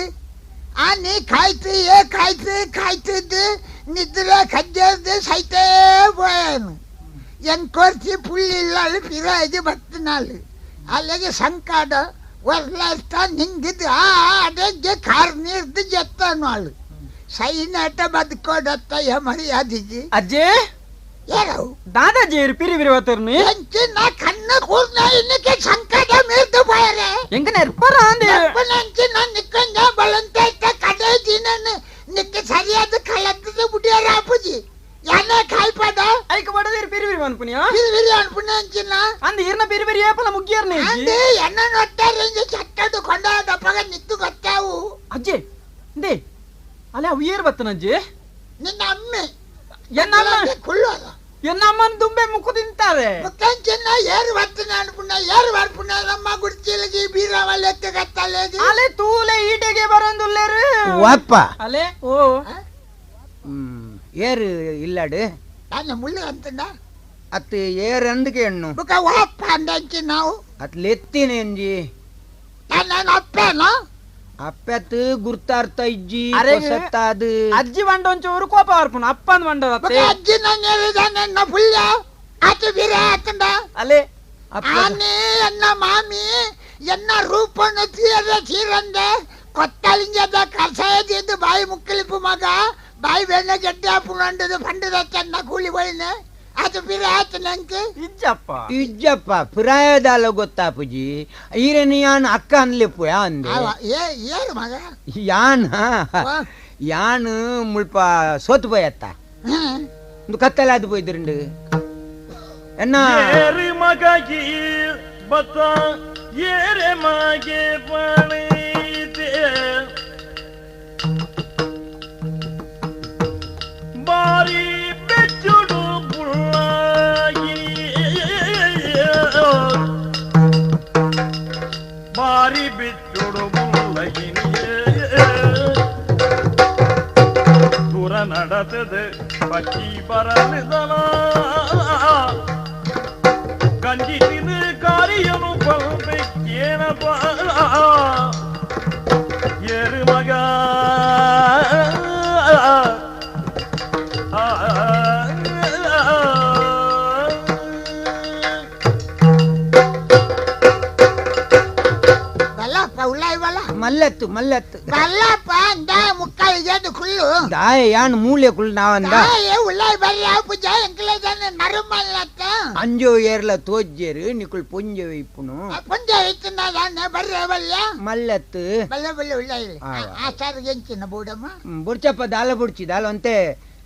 ಆ ನೀ ಕಾಯ್ತು ಏ ಕಾಯ್ತು ಕಾಯ್ತಿದ್ದು ನಿದ್ರೆ ಕಜ್ಜರ್ದು ಸೈತೇ ಪೋಯಾನು ಎಂಕೊರ್ಚಿ ಪುಳ್ಳಿಲ್ಲಾಳು ಪಿರಾಜಿ ಬತ್ತಿನಾಳು ಅಲ್ಲಿಗೆ ಸಂಕಾಡ ವರ್ಲಾಸ್ತ ನಿಂಗಿದ್ದು ಆ ಅಡಗೆ ಕಾರ್ ನೀರ್ದು ಜತ್ತಾನು ಸೈನಾಟ ಬದುಕೋಡತ್ತಯ್ಯ ಮರ್ಯಾದಿಗೆ ಅಜ್ಜೆ ಯಾರವು ದಾದಾಜಿ ಪಿರಿ ಪಿರಿ ಬತ್ತರ್ನಿ ಎಂಚಿ ನಾ ಕಣ್ಣು ಕೂರ್ನ ಇನ್ನಕ್ಕೆ ಸಂಕಟ ಮೀರ್ದು ಪೋಯರೆ ಎಂಕ ನೆರ್ಪರ ಅಂದೆ ನೆರ್ಪನಂಚಿ ನಾನು ನಿಕ್ಕಂಜ ಬಳಂತ ಇತ್ತ ಕಡೆ ದಿನ ನಿಕ್ಕ ಸರಿಯಾದ ಕಳತ್ತದ ಬುಡಿಯಾರ ಅಪ್ಪುಜಿ ಯಾನ ಕಾಯ್ಪಾಡ ಐಕ ಬಡದಿರ್ ಪಿರಿ ಪಿರಿ ಅನ್ಪುನಿಯ ಪಿರಿ ಪಿರಿ ಅನ್ಪುನಂಚಿನ ಅಂದ ಈರ್ನ ಪಿರಿ ಪಿರಿ ಏಪಲ ಮುಗ್ಗಿಯರ್ನೆ ಅಂದೆ ಎನ್ನ ನೊಟ್ಟಾರೆ ಚಟ್ಟಡು ಕೊಂಡಾಡಪ್ಪಗ ನಿತ್ತು ಗೊತ್ತಾವು ಅಜ್ಜೆ ಇಂದೇ ಅಲೆ ಅವು ಏರ್ ಬತ್ತನಜ್ಜೆ ನಿನ್ನ ಅಮ್ಮೆ ಎನ್ನ ಅಮ್ಮ ಕುಳ್ಳೋದು ಎನ್ನ ಅಮ್ಮನ ದುಂಬೆ ಮುಕ್ಕು ತಿಂತಾರೆ ಮುಕ್ಕಂಚಿನ ಏರು ಬರ್ತನ ಅನ್ಪುನ ಏರು ಬರ್ಪುನ ನಮ್ಮ ಗುಡ್ಚಿಲಗಿ ಬೀರವಲ್ಲ ಎತ್ತಗತ್ತಲೇಗಿ ಅಲೆ ತೂಲೆ ಈಟೆಗೆ ಬರಂದುಲ್ಲೇರು ವಾಪ್ಪ ಅಲೆ ಓ ಏರು ಇಲ್ಲಾಡು ನಾನು ಮುಳ್ಳು ಅಂತಂಡ ಅತ್ತು ಏರ್ ಅಂದಕ್ಕೆ ಹೆಣ್ಣು ಬುಕ್ಕ ವಾಪ್ಪ ಅಂದಂಚಿ ನಾವು ಅತ್ ಲೆತ್ತಿನ ಎಂಜಿ ನಾನು ಅಪ್ಪೇನ ಅಪ್ಪತ್ ಗುರ್ತಾರ್ತ ಇಜ್ಜಿ ಅರೆ ಹೊಸತ್ತಾದು ಅಜ್ಜಿ ಬಂಡೊಂಚೂರು ಕೋಪ ಬರ್ಪುನ ಅಪ್ಪನ್ ಬಂಡದತ್ತೆ ಬುಕ್ಕ ಅಜ್ಜಿ ನಾನು ಹೇಳಿದ ನನ್ನ ಪುಳ್ಳ ಆತ ಬೀರ ಆತಂಡ ಅಲೆ ಅಪ್ಪ ಆನೆ ಎನ್ನ ಮಾಮಿ ಎನ್ನ ರೂಪನ್ನು ತೀರ ತೀರಂದೆ ಕೊತ್ತಲಿಂಗದ ಕಷಾಯದಿಂದ ಬಾಯಿ ಮುಕ್ಕಲಿಪು ಮಗ ಬಾಯಿ ಬೆಣ್ಣೆ ಗಡ್ಡೆ ಹಾಪುಂಡದು ಪಂಡದ ಚೆನ್ನ ಕೂಲಿ ಹೋಯ್ನೆ ಅದು ಬಿರ ಆತ ನಂಗೆ ಇಜ್ಜಪ್ಪ ಇಜ್ಜಪ್ಪ ಪ್ರಾಯದಾಲ ಗೊತ್ತಾಪುಜಿ ಈರನಿ ಯಾನ್ ಅಕ್ಕ ಅನ್ಲಿಪ್ಪು ಅಂದೆ ಅವ ಏ ಏನು ಮಗ ಯಾನ್ ವಾ. ಯಾನ್ ಮುಲ್ಪ ಸೋತು ಪೋಯತ್ತ ಹ್ಮ್. ಒಂದು ಕತ್ತಲಾದ ಪೋಯ್ದಿರಂಡು ಎನ್ನ ಏರಿ ಮಗಗಿ ಬತ್ತ ಏರೆ ಮಗೆ ಪಣಿತೆ ಬಾರಿ ಬೆಚ್ಚುಡು ಬುಳ್ಳಾಗಿ ಬಾರಿ ಬಿಚ್ಚುಡು ಬುಳ್ಳಗಿನಿಯೇ ದೂರ நடத்தது பச்சி பரலுதலா கஞ்சி தின்னு காரியனும் பல்பை கேனப்பா எருமகா ಬಲ್ಲಪ್ಪ ಉಳ್ಳಾಯ್ ಬಲ್ಲ ಮಲ್ಲತ್ತು ಮಲ್ಲತ್ತು ಬಲ್ಲಪ್ಪ ಅಂದ ಮುಕ್ಕಾಲಿಗೆ ಕುಳ್ಳು ದಾಯ ಯಾನ್ ಮೂಲೆ ಕುಳ್ ನಾವಂದ ತಾಯೇ ಉಳ್ಳಾಯ್ ಬರ್ರಿ ಪೂಜ ಎಂಕಲೇದಾನೆ ನರುಮಲ್ಲತ್ತ ಅಂಜೋ ಏರ್ಲ ತೋಜ್ಜೇರು ನಿಕುಲ್ ಪೊಂಜೆ ಇಪ್ಪುನು ಪುಂಜ ಇತ್ತಿನ ಬರ್ರೆ ಬಲ್ಯ ಮಲ್ಲತ್ತು ಬಲ್ಲ ಬಲ್ಲ ಉಳ್ಳಾಯ್ ಆ. ಆ ಸಾರಿಗೆ ಎಂಚಿನ ಬೂಡಮ್ಮ ಬುಡ್ಚಪ್ಪ ದಾಲ ಬುಡ್ಚಿ ದಾಲ ಅಂತೆ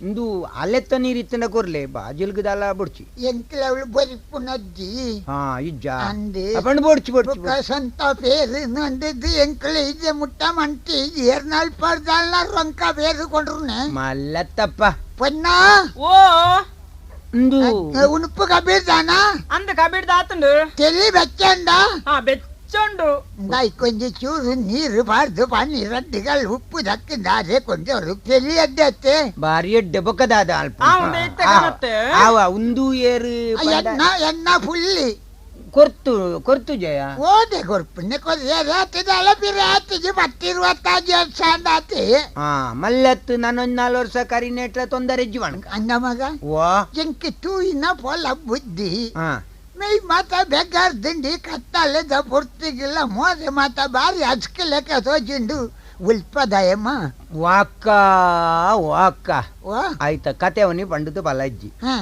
ಇಂದು ಅಲೆತ್ತ ನೀರು ಇತ್ತನ ಕೊರ್ಲೆ ಬಾಜಿಲ್ಗ ದಾಲ ಬುಡ್ಚಿ ಎಂಕಲ ಅವಳು ಬೊರಿಪುನಜ್ಜಿ ಹಾ ಇಜ್ಜ ಅಂದೆ ಅಪಂಡ್ ಬೊಡ್ಚಿ ಬೊಡ್ಚಿ ಬೊಕ್ಕ ಸ್ವಂತ ಪೇರು ನಂದಿದ್ದು ಎಂಕಲ ಇದ್ದೆ ಮುಟ್ಟ ಮಂಟಿ ಏರ್ನಾಳ್ ಪರ್ದಾಲ್ನ ರೊಂಕ ಬೇರು ಕೊಂಡ್ರುನೆ ಮಲ್ಲತ್ತಪ್ಪ ಪೊನ್ನ ಓ ಇಂದು ಉಣುಪು ಕಬೀರ್ದಾನ ಅಂದ ಕಬಿಡ್ದ ಆತಂಡು ತೆಲಿ ಬೆಚ್ಚಂಡ ಹಾ ಬೆಚ್ಚೊಂಡು ಇಂದಾಯ್ ಕೊಂಚ ಚೂರು ನೀರು ಬಾರ್ದು ಪನ್ನಿ ರಡ್ಡಿಗಳು ಉಪ್ಪು ದಕ್ಕಿಂದ ಅದೇ ಕೊಂಚ ತೆಲಿ ಅಡ್ಡತ್ತೆ ಬಾರಿ ಎಡ್ಡೆ ಬೊಕ್ಕದಾದ ಅಲ್ಪ ಆ, ಒಂದು ಇತ್ತೆ ಕಾಣತ್ತೆ. ಆವ ಉಂದು ಏರು ಪಂಡ ಎನ್ನ ಎನ್ನ ಪುಲ್ಲಿ ಕೊರ್ತು ಕೊರ್ತು ಜಯ ಓದೆ ಕೊರ್ಪುನ್ನೆ ಕೊರ್ರೆ ರಾತಿದಲ್ಲ ಪಿರಾತಿಗೆ ಪತ್ತಿರುವತ್ತಾಜಿ ವರ್ಷ ಹಾ ಮಲ್ಲತ್ತು ನಾನೊಂದ್ ನಾಲ್ ವರ್ಷ ಕರಿನೇಟ್ಲ ತೊಂದರೆ ಜೀವನ ಅಂದ ಮಗ ವಾ ಎಂಕಿ ತೂಯಿನ ಪೊಲ ಬುದ್ಧಿ ಹಾ ಮೈ ಮಾತ ಬೆಗಾರ್ ದಿಂಡಿ ಕತ್ತಲೆದ ಪೊರ್ತಿಗಿಲ್ಲ ಮೋದೆ ಮಾತ ಬಾರಿ ಅಚ್ಕಲೆಕ್ಕ ತೋಜಿಂಡು ಉಲ್ಪದಯಮ್ಮ ವಾಕ್ಕ ವಾಕ್ಕ ಓ ಆಯ್ತ ಕತೆ ಅವನಿ ಪಂಡದು ಬಲಜ್ಜಿ ಹಾ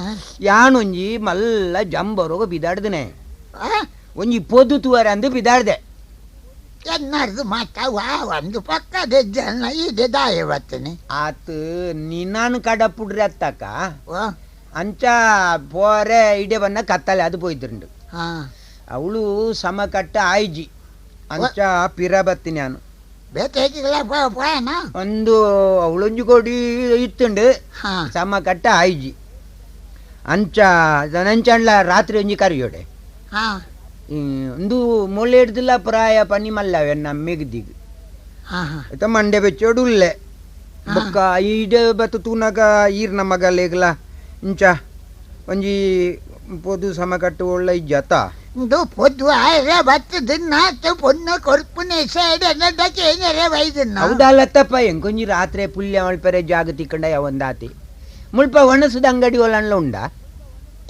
ಯಾನೊಂಜಿ ಮಲ್ಲ ಜಂಬರೋಗ ಬಿದಾಡ್ದನೆ ಆ ಒಂಜಿ ಪೊದು ತೂವರೆ ಅಂದು ಬಿದಾಡ್ದೆ. ಎನ್ನರ್ದು ಮಾತ ವಾ ಒಂದು ಪಕ್ಕದ ಜನ ಇದೆ ದಾಯ ಬತ್ತನೆ ಆತ್ ನಿನ್ನಾನು ಕಡಪುಡ್ರಿ ಅತ್ತಕ್ಕ ಓ ಅಂಚ ಪೋರೆ ಇಡೆ ಬನ್ನ ಕತ್ತಲೆ ಅದು ಪೋಯ್ತಿರುಂಡು ಹಾ ಅವಳು ಸಮಕಟ್ಟ ಆಯ್ಜಿ ಅಂಚ ಪಿರ ಬತ್ತಿ ನಾನು ಬೇಟೆಗಿಲ್ಲ ಪೋಯನ ಒಂದು ಅವಳೊಂಜಿ ಕೋಡಿ ಇತ್ತುಂಡು ಹಾ ಸಮಕಟ್ಟ ಆಯ್ಜಿ ಅಂಚ ನಂಚಂಡ್ಲ ರಾತ್ರಿ ಒಂಜಿ ಕರಿಯೋಡೆ ಹಾ ಒಂದು ಮೊಳೆ ಹಿಡ್ದಿಲ್ಲ ಪ್ರಾಯ ಪನಿ ಮಲ್ಲವೆ ನಮ್ಮ ಮೆಗ್ದಿಗ್ ಹಾ ಹಾ ಆಯ್ತ ಮಂಡೆ ಬೆಚ್ಚೋಡು ಉಲ್ಲೆ ಬೊಕ್ಕ ಈಡೆ ಬತ್ತು ತೂನಗ ಈರ್ನ ಮಗಲೇಗ್ಲ ಇಂಚ ಒಂಜಿ ಪೊದು ಸಮಕಟ್ಟು ಒಳ್ಳೆ ಇಜ್ಜತ ಇಂದು ಪೊದ್ದು ಆಯ್ರೆ ಬತ್ತು ದಿನ ಪೊನ್ನು ಕೊರ್ಪುನೆ ಸೈಡ್ ಏನಾರೆ ವೈದನ್ನ ಹೌದಲ್ಲತ್ತಪ್ಪ ಎಂಕೊಂಜಿ ರಾತ್ರಿ ಪುಲ್ಯ ಮಲ್ಪರೆ ಜಾಗ ತಿಕ್ಕಂಡ ಯಾವೊಂದಾತಿ ಮುಲ್ಪ ಒಣಸುದ ಅಂಗಡಿ ಒಲನ್ಲ ಉಂಡ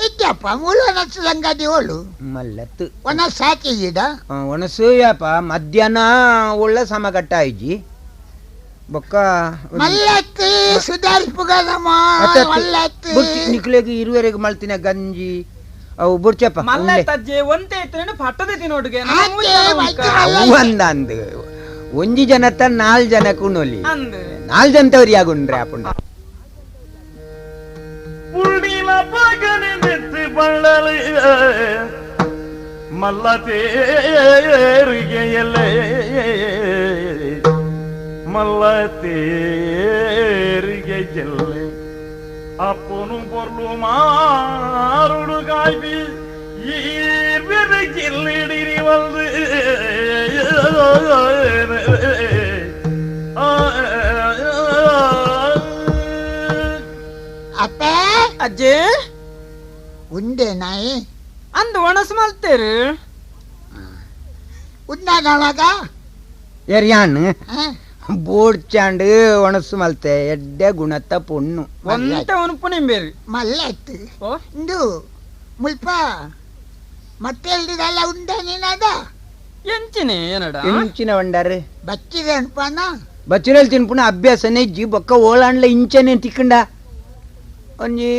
ಇದ್ದಪ್ಪ ಮೂಲ ಒಣಸದ ಅಂಗಡಿ ಓಳು ಮಲ್ಲತ್ತು ಒಣಸ್ ಹಾಕಿದ್ದೀಡ ಒಣಸು ಯಪ್ಪ ಮಧ್ಯಾಹ್ನ ಒಳ್ಳೆ ಸಮಕಟ್ಟ ಆಯ್ಜಿ ಬೊಕ್ಕ ಮಲ್ಲತ್ತು ಸುಧಾರಿಪುಗನಮ್ಮ ಮಲ್ಲತ್ತು ನಿಕ್ಲೆಗ್ ಇರುವರೆಗೆ ಮಲ್ತಿನ ಗಂಜಿ ಅವು ಬುಡ್ಚಪ್ಪ ಮಲ್ಲತ್ತಜ್ಜೆ ಒಂತೆ ಇತ್ತು ಪಟ್ಟದೈತಿ ನೋಡುಗೆ ಅಂದ ಒಂಜಿ ಜನತ್ತ ನಾಲ್ ಜನ ಕುಣೋಲಿ ಅಂದ್ ನಾಲ್ ಜನತವ್ರಿ ಆಗುಂಡ್ರೆ ಅಪುಂಡ புள்ளில பகனி நித்து பள்ளலு மல்ல தேருகையல்லே மல்ல தேருகையல்லே அப்பனும் பொருளும் மாறுடு காய்பி ஈர்விருக்கில்லிடிரி வந்து ಅಪ್ಪ ಅಜ್ಜೆ ಉಂಡೆ ನಾಯಿ ಅಂದ್ ಒಣಸು ಮಲ್ತೇರು ಉಂಡಾಗ ಎರಿಯಾನ್ ಬೋಡ್ಚಾಂಡ್ ಒಣಸು ಮಲ್ತೆ ಎಡ್ಡೆ ಗುಣತ್ತ ಪೊಣ್ಣು ಒಂತೆ ಉನುಪು ನಿಂಬೇರು ಮಲ್ಲತ್ತು ಓ ಇಂದು ಮುಲ್ಪ ಮತ್ತೆ ಎಲ್ದಿದಲ್ಲ ಉಂಡ ನೀನದ ಎಂಚಿನೆ ಏನಡ ಇಂಚಿನ వంಡಾರು ಬಚ್ಚಿದೆ ಅನ್ಪನ ಬಚ್ಚಿರಲ್ಲಿ ತಿನ್ಪುಣ ಅಭ್ಯಾಸನೇ ಇಜ್ಜಿ ಬೊಕ್ಕ ಓಲಾಂಡ್ಲ ಇಂಚನೆ ತಿಕ್ಕಂಡ ಒಂಜಿ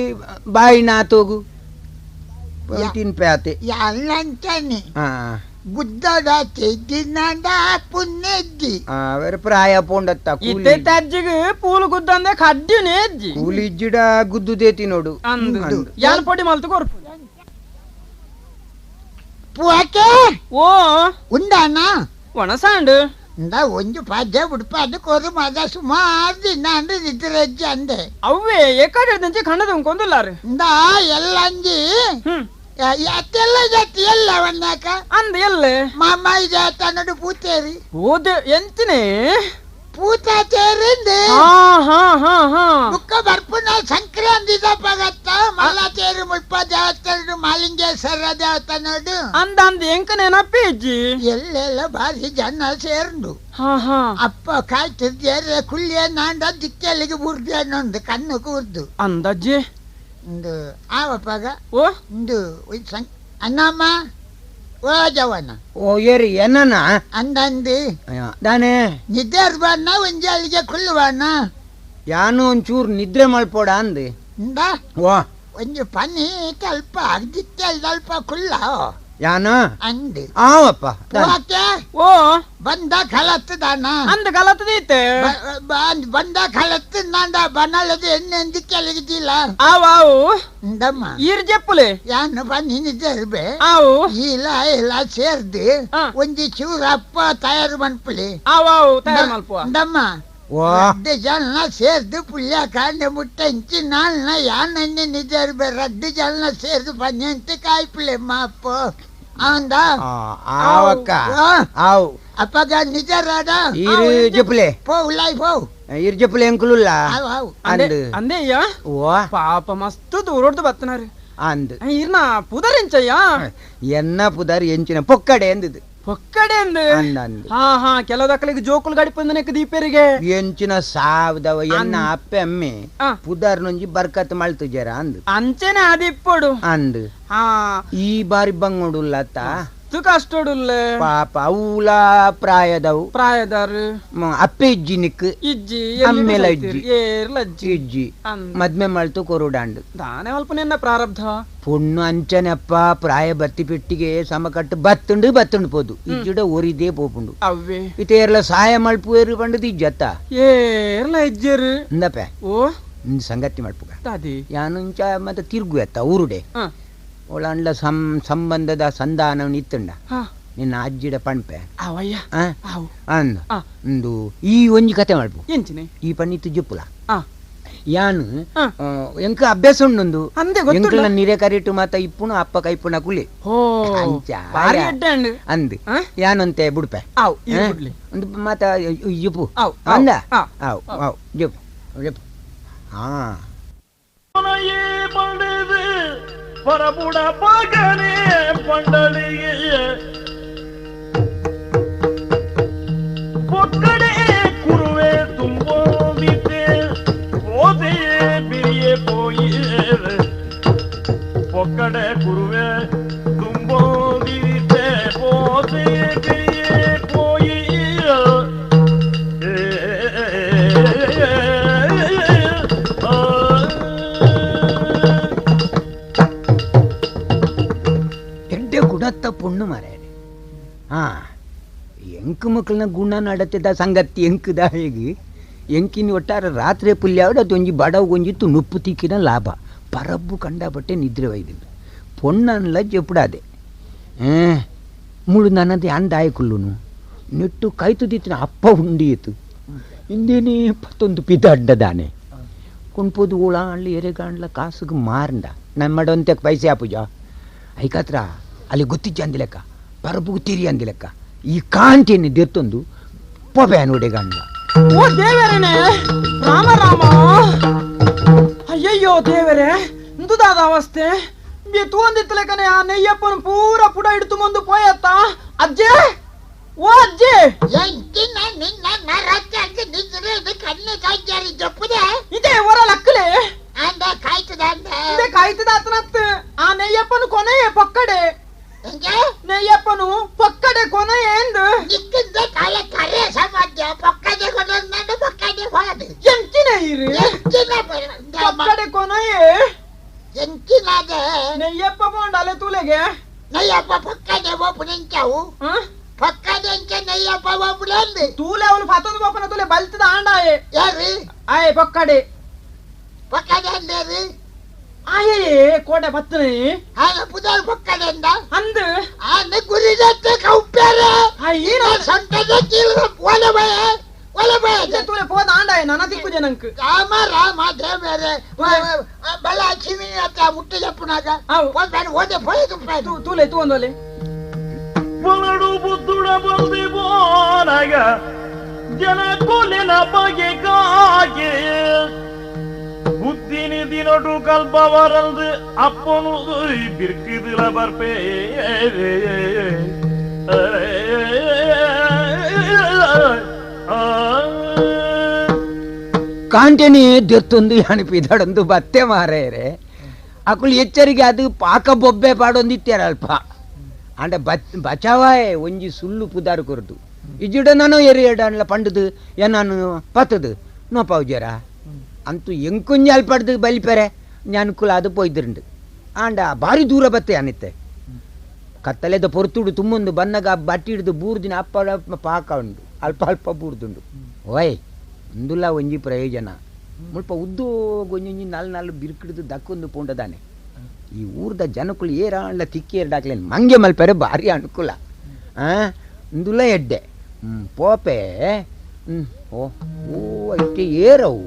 ಬಾಯಿ ನಾತೋಗು ತಿನ್ಪೆ ಆತೆ ಎಲ್ಲಂತಾನೆ ಹಾ ಗುದ್ದದ ತೆಗ್ದಿನದ ಪುಣ್ಯಜ್ಜಿ ಬೇರೆ ಪ್ರಾಯ ಪೋಂಡತ್ತ ಕೂಲಿ ಇತ್ತೆ ಅಜ್ಜಿಗೆ ಪೂಲು ಗುದ್ದಂದೆ ಕಡ್ಡಿನೇ ಅಜ್ಜಿ ಕೂಲಿ ಇಜ್ಜಿಡ ಗುದ್ದು ದೇತಿ ನೋಡು ಅಂದ್ ಅಂದ್. ಯಾನ್ ಪೊಡಿ ಮಲ್ತು ಕೊರ್ಪು ಪೂಕೆ ಓ ಉಂಡಾನ ಒಣಸಾಂಡು ಇಂದ ಒಂಜು ಪದ್ಯ ಉಡುಪಾದು ಕೊರು ಮಗ ಸುಮಾರು ದಿನ ಅಂದ್ರೆ ನಿದ್ರೆಜ್ಜಿ ಅಂದೆ ಅವ್ವೇ ಎಕಡೆ ದಿಂಚಿ ಖಂಡದ ಉಂಕೊಂದುಲ್ಲಾರು ಇಂದ ಎಲ್ಲಂಜಿ ಹ್ಮ್ ಅತ್ತೆಲ್ಲ ಜಾತಿ ಎಲ್ಲ ವನ್ನಾಕ ಅಂದ್ ಎಲ್ಲೆ ಮಾಮ ಜಾತನಡು ಪೂತೇರಿ ಓದೆ ಎಂಚಿನೆ ಪೂತ ತೇರಿಂದ ಹಾ ಹಾ ಹಾ ಹಾ ಬುಕ್ಕ ಬರ್ಪುನ ಸಂಕ್ರಾಂತಿ ತಪ್ಪಗತ್ತ ಮಲ್ಲ ತೇರು ಮುಲ್ಪ ದೇವಸ್ಥಾನ ಮಾಲಿಂಗೇಶ್ವರ ದೇವಸ್ಥಾನಡು ಅಂದ ಅಂದ ಎಂಕ ನೆನಪೇ ಅಜ್ಜಿ ಎಲ್ಲೆಲ್ಲ ಭಾರಿ ಜನ ಸೇರ್ಂಡು ಹಾ ಹಾ ಅಪ್ಪ ಕಾಯ್ತಿದ್ದೇರೆ ಕುಳ್ಳಿಯ ನಾಂಡ ದಿಕ್ಕೆಲ್ಲಿಗೆ ಬುರ್ದು ಅನ್ನೊಂದು ಕಣ್ಣು ಕೂರ್ದು ಅಂದಜ್ಜಿ ಇಂದು ಆವಪ್ಪಾಗ ಓ ಇಂದು ಅಣ್ಣಮ್ಮ ಓ ಜವನ ಓ ಏರಿ ಏನನ ಅಂದಂದು ದಾನೆ ನಿದ್ದೆ ಬಣ್ಣ ಒಂಜಿ ಅಲ್ಲಿಗೆ ಕುಳ್ಳುವಣ್ಣ ಯಾನು ಒಂಚೂರು ನಿದ್ರೆ ಮಲ್ಪೋಡ ಅಂದ್ ಇಂದ ವಾ ಒಂಜಿ ಪನಿ ತಲ್ಪ ದಿಕ್ಕೆಲ್ ತಲ್ಪ ಕುಳ್ಳ ಯಾನ ಅಂದು ಆವಪ್ಪ ದಾನೆ. ಓಕೆ ಓ ಬಂದ ಕಲತ್ತದಾನ ಅಂದ ಕಲತದೈತೆ ಬಂದ ಕಲತ್ತು ನಾಂಡ ಬನಲದ ಎಣ್ಣೆ ದಿಕ್ಕೆಲ್ಲಿಗಿದ್ದಿಲ್ಲ ಆವು ಆವು ಇಂದಮ್ಮ ಈರ್ ಜಪ್ಪುಲೆ ಯಾನು ಪನಿ ನಿದ್ದೆ ಇರ್ಬೆ ಆವು ಇಲ್ಲ ಇಲ್ಲ ಸೇರ್ದು ಆ. ಒಂಜಿ ಚೂರು ಅಪ್ಪ ತಯಾರು ಮನ್ಪುಲಿ ಆವು ಆವು ತಯಾರು ಮಲ್ಪುವ ಇಂದಮ್ಮ ವಾ ರಡ್ಡು ಜನ ಸೇರ್ದು ಪುಳ್ಯ ಕಾಂಡ ಮುಟ್ಟ ಇಂಚಿ ನಾಲ್ನ ಯಾನನ್ನಿ ನಿದ್ದೆ ಇರ್ಬೆ ರಡ್ಡು ಜನ ಸೇರ್ದು ಪನ್ನೆಂಟು ಕಾಯ್ಪುಲೆ ಅಪ್ಪ ಅವಂದ ಆ, ಆವಕ್ಕ ಆ. ಆವು ಅಪ್ಪಗ ನಿಜ ರಾಡ ಈರು ಜಪ್ಪುಲೆ ಪೋ ಉಲಾಯ್ ಪೋ ಈರು ಜಪ್ಪುಲೆ ಎಂಕುಲುಲ್ಲ ಆವು ಆವು ಅಂದೆ ಅಂದ್ ಅಂದೆಯ್ಯ ವಾ ಪಾಪ ಮಸ್ತ್ ದೂರೊಡ್ದು ಬತ್ತನಾರು ಅಂದ್ ಈರ್ನ ಪುದರಿಂಚಯ್ಯ ಎನ್ನ ಪುದಾರ್ ಎಂಚಿನ ಪೊಕ್ಕಡೆ ಎಂದಿದು ಪೊಕ್ಕಡೆ ಅಂದ್ ಅಂದ್ ಅಂದ್ ಹಾ ಹಾ ಕೆಲವು ಜೋಕುಲ್ ಗಾಡಿ ಪಂದನೆಕ್ ದೀಪೇರಿಗೆ ಎಂಚಿನ ಸಾವ್ದವ ಎನ್ನ ಅಪ್ಪೆ ಅಮ್ಮೆ ಆ. ಪುದಾರ್ ನೊಂಜಿ ಬರ್ಕತ್ ಮಲ್ತುಜರ ಅಂದ್ ಅಂಚೆನೆ ಅದಿಪ್ಪೊಡು ಅಂದ್ ಹಾ ಈ ಬಾರಿ ಬಂಗೋಡುಲ್ಲತ್ತ ಮಸ್ತ್ ಕಷ್ಟಡುಲ್ಲೆ ಪಾಪ ಅವೂಲ ಪ್ರಾಯದವು ಪ್ರಾಯದಾರು ಅಪ್ಪೆ ಇಜ್ಜಿ ನಿಕ್ ಇಜ್ಜಿ ಅಮ್ಮೆಲ ಇಜ್ಜಿ. ಏರ್ಲ ಅಜ್ಜಿ ಇಜ್ಜಿ ಅಂದ್. ಮದ್ಮೆ ಮಲ್ತು ಕೊರುಡಾಂಡು ದಾನೆ ಅಲ್ಪ ನಿನ್ನ ಪ್ರಾರಬ್ಧ ಪೊಣ್ಣು ಅಂಚನೆಪ್ಪ ಪ್ರಾಯ ಬತ್ತಿ ಪೆಟ್ಟಿಗೆ ಸಮಕಟ್ಟು ಬತ್ತುಂಡು ಬತ್ತುಂಡು ಪೋದು ಇಜ್ಜಿಡ ಒರಿದೇ ಪೋಪುಂಡು ಅವ್ವೆ ಇತೇರ್ಲ ಸಹಾಯ ಮಲ್ಪುವೇರು ಪಂಡದು ಇಜ್ಜತ್ತ ಏರ್ಲ ಇಜ್ಜರು ಇಂದಪೆ ಓ ಇಂದು ಸಂಗತಿ ಮಲ್ಪುಗ ದಾದಿ ಯಾನುಂಚ ಮತ್ತೆ ತಿರುಗು ಎತ್ತ ಊರುಡೆ ಒಳಂಡ್ಲ ಸಂಬಂಧದ ಸಂಧಾನ ಇತ್ತುಂಡ ನಿನ್ನ ಅಜ್ಜಿಡ ಪಣ್ಪೆ ಅವಯ್ಯ ಆ? ಅವು ಅಂದು ಆ. ಒಂದು ಈ ಒಂಜಿ ಕತೆ ಮಲ್ಪು ಎಂಚಿನೆ ಈ ಪಣ್ಣಿತ್ತು ಜುಪ್ಪುಲ ಆ. ಯಾನು ಆ. ಎಂಕ ಅಭ್ಯಾಸ ಉಂಡೊಂದು ಅಂದೆ ಗೊತ್ತುಂಡ ಎಂಕಲ್ನ ನಿರೆ ಕರಿಟು ಮಾತ ಇಪ್ಪುನು ಅಪ್ಪ ಕೈಪುಣ ಕುಲಿ ಹೋ ಅಂಚ ಬಾರಿ ಎಡ್ಡೆ ಅಂಡ್ ಅಂದು ಆ? ಯಾನಂತೆ ಬುಡ್ಪೆ ಆವ್ ಈ ಆ? ಬುಡ್ಲಿ ಒಂದು ಮಾತ ಜುಪ್ಪು ಆವ್ ಆವ್, ಅಂದ ಆ. ಆವ್ ಆವ್ ಜುಪ್ಪು ಜುಪ್ಪು ಹಾ ಪಂಡಿದು ಪರಬುಡ ಪಗನೆ ಪಂಡಳಿಗೆ ಪೊಕ್ಕಡೆ ಕುರುವೆ ತುಂಬೋದಿದ್ದೆ ಓದೆಯೇ ಬಿರಿಯೇ ಪೋಯಿ ಪೊಕ್ಕಡೆ ಕುರುವೆ ತುಂಬೋದಿದ್ದೆ ಓದೆಯೇ ಬಿರಿಯೇ ಪೋಯಿ ಎಡ್ಡೆ ಗುಣತ್ತ ಪೊಣ್ಣು ಮಾರಾಯ ಹಾ ಎಂಕು ಮಕ್ಕಳನ್ನ ಗುಣ ನಡತಿದ್ದ ಸಂಗತಿ ಎಂಕುದ ಹೇಗೆ ಎಂಕಿನ ಒಟ್ಟಾರೆ ರಾತ್ರಿ ಪುಲ್ಯಾವಡ ಅದೊಂಜಿ ಬಡವು ಒಂಜಿತ್ತು ನುಪ್ಪು ತಿಕ್ಕಿನ ಲಾಭ ಪರಬ್ಬು ಕಂಡಪಟ್ಟೆ ನಿದ್ರೆ ಒಯ್ದಿದ್ದು ಪೊಣ್ಣನ್ಲ ಜೆಪ್ಪುಡಾದೆ ಮುಳು ನನ್ನದು ಅಂದಾಯ ಕುಲ್ಲುನು ನೆಟ್ಟು ಕಾಯ್ತುದಿತ್ತಿನ ಅಪ್ಪ ಉಂಡಿಯಿತು ಇಂದೇನೇ ಪತ್ತೊಂದು ಪಿದ ಅಡ್ಡದಾನೆ ಕೊಂಡ್ಪೋದು ಓಳ ಅಳ್ಳಿ ಎರೆಗಾಂಡ್ಲ ಕಾಸುಗೆ ಮಾರಂಡ ನಮ್ಮಡಂತೆ ಪೈಸೆ ಆಪುಜ ಐಕಾತ್ರ ಅಲ್ಲಿ ಗೊತ್ತಿಜ್ಜ ಅಂದಿಲೆಕ್ಕ ಪರಬುಗು ತಿರಿ ಅಂದಿಲೆಕ್ಕ ಈ ಕಾಂಟಿಯನ್ನು ದೆತ್ತೊಂದು ಪೊಬೆ ನೋಡೆಗಾಂಡ್ಲ ಓ ದೇವರೇನೆ ರಾಮ ರಾಮ ಅಯ್ಯಯ್ಯೋ ದೇವರೇ ಇಂದುದಾದ ಅವಸ್ಥೆ ಬಿ ತೂಂದಿತ್ತಲೆಕನೆ ಆ ನೆಯ್ಯಪ್ಪನ ಪೂರ ಪುಡ ಹಿಡ್ತು ಮುಂದು ಪೋಯತ್ತ ಅಜ್ಜೆ ಓ ಅಜ್ಜೆ ಎಂಚಿನ ನಿನ್ನ ನರಕ್ಕೆ ನಿದ್ರೆ ಕಣ್ಣು ಕಾಯ್ದಾರಿ ಜಪ್ಪುದೆ ಇದೇ ಹೊರ ಲಕ್ಕಲೆ ಅಂದ ಕಾಯ್ತದ ಅಂದ ಇದೇ ಕಾಯ್ತದ ಆತನತ್ ಆ ನೆಯ್ಯಪ್ಪನ ಕೊನೆಯೇ ಪೊಕ್ಕಡೆ ಎಂಗೆ ನೆಯ್ಯಪ್ಪನು ಪೊಕ್ಕಡೆ ಕೊನೆಯೇ ಎಂದು ನಿಕ್ಕಿಂದ ಕಾಲ ಕರೆ ಸಮಾಧ್ಯ ಪೊಕ್ಕದೆ ಕೊಡೋದು ಪೊಕ್ಕದೆ ಹೋದ ಎಂಚಿನ ಇರು ಎಂಚಿನ ಪೊಕ್ಕಡೆ ಕೊನೆಯೇ ಎಂಚಿನಾದ ನೆಯ್ಯಪ್ಪ ಪೋಂಡ ಅಲೆ ತೂಲೆಗೆ ನಯ್ಯಪ್ಪ ಪೊಕ್ಕದೆ ಒಬ್ಬ ನಿಂಚಾವು ಹ? ಪೊಕ್ಕದೆ ಇಂಚ ನಯ್ಯಪ್ಪ ಒಬ್ಬಳಂದು ತೂಲೆ ಅವನು ಫತೊಂದು ಪಾಪನ ತೂಲೆ ಬಲ್ತದ ಆಂಡಾಯೆ ಯಾರು ಆಯೆ ಪೊಕ್ಕಡೆ ಪೊಕ್ಕದೆ ಅಂದೇರಿ ಆಯೇ ಕೋಟೆ ಬತ್ತನೆ ಆನ ಪುದಾರ್ ಪೊಕ್ಕದೆ ಅಂದ ಅಂದು ಆನ ಗುರಿದತ್ತೆ ಕೌಪ್ಯಾರೆ ಅಯ್ಯ ಸೊಂಟದ ಕೀಳ ಒಲೆ ಬಯ ಒಲೆ ಬಯ ತೂಲೆ ಪೋದ ಆಂಡಾಯೆ ನನ ತಿಕ್ಕು ಜನಂಕ್ ರಾಮ ರಾಮ ದೇವರೇ ಬಲ ಚಿಮಿ ಅತ್ತ ಮುಟ್ಟಿ ಜಪ್ಪುನಾಗ ಅವು. ಹೋದ ಓದೆ ಪೋಯ್ದು ತೂಲೆ ತೂಂದೊಲೆ ಬಲಡು ಬುದ್ಧುಡ ಬಂದಿ ಬೋನಗ ಜನ ಕೊಲೆನ ಬಗೆ ಕಾಗೆ ಬುದ್ಧಿನಿ ದಿನಟು ಕಲ್ಪವರಲ್ದು ಅಪ್ಪನು ಬಿರ್ಕಿದಿಲ ಬರ್ಪೇ ಕಾಂಟೆನಿ ದೆತ್ತೊಂದು ಅನುಪಿದಡೊಂದು ಬತ್ತೆ ಮಾರೇರೆ ಅಕುಲು ಎಚ್ಚರಿಕೆ ಅದು ಪಾಕ ಬೊಬ್ಬೆ ಪಾಡೊಂದಿತ್ಯಾರ ಅಲ್ಪ ಅಂಡ ಬಚಾವಾಯೆ ಒಂಜಿ ಸುಳ್ಳು ಪುದಾರು ಕೊರದು ಇಜ್ಜಿಡ ನಾನು ಎರಿ ಎಡನ್ಲ ಪಂಡದು ಏನಾನು ಪತ್ತದು ನೋಪಾವುಜರ ಅಂತೂ ಎಂಕೊಂಜಿ ಅಲ್ಪಡ್ದು ಬಲಿಪೆರೆ ಅನುಕೂಲ ಅದು ಪೋಯ್ದಿರುಂಡು ಆಂಡ ಭಾರಿ ದೂರ ಬತ್ತೆ ಅನಿತ್ತೆ ಕತ್ತಲೆದ ಪೊರ್ತುಡು ತುಂಬೊಂದು ಬನ್ನಗ ಬಟ್ಟಿ ಹಿಡ್ದು ಬೂರ್ದಿನ ಅಪ್ಪ ಪಾಕ ಉಂಡು ಅಲ್ಪ ಅಲ್ಪ ಬೂರ್ದುಂಡು ಓಯ್ ಇಂದುಲ್ಲ ಒಂಜಿ ಪ್ರಯೋಜನ ಮುಲ್ಪ ಉದ್ದೋಗೊಂಜಿ ನಾಲ್ ನಾಲ್ ಬಿರ್ಕಿಡ್ದು ದಕ್ಕೊಂದು ಪೋಂಡದಾನೆ ಈ ಊರ್ದ ಜನಕುಲು ಏರಾಂಡ್ಲ ತಿಕ್ಕಿ ಏರ್ಡಾಕ್ಲೇನು ಮಂಗೆ ಮಲ್ಪೆರೆ ಭಾರಿ ಅನುಕೂಲ ಆ ಇಂದುಲ್ಲ ಎಡ್ಡೆ ಪೋಪೆ ಓ ಓ ಐತೆ ಏರವು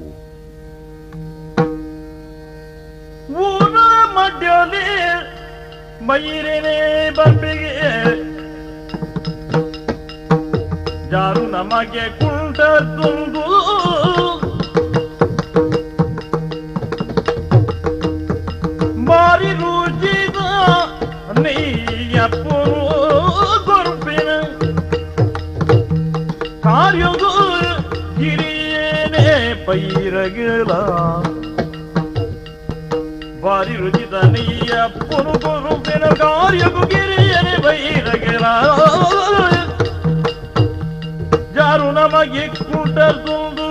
ಊರ ಮಡ್ಯಲಿ ಮೈರೇನೆ ಬರ್ಪಿಗೆ ಜಾರು ನಮಗೆ ಕುಂಟ ತುಂದು ಬಾರಿ ರುಚಿದ ನೆಯ್ಯಪ್ಪನು ಗೊರ್ಪಿನ ಕಾರ್ಯದು ಗಿರಿಯೇನೆ ಪೈರಗಳ ಬಾರಿ ರುಚಿದ ನೀಯಪ್ಪನು ಕೊರುಪಿನ ಕಾರ್ಯಕು ಗಿರಿಯನೆ ಬೈರಗೆಲ ಜಾರು ನಮಗೆ ಕುಂಟರ್ದುಂದು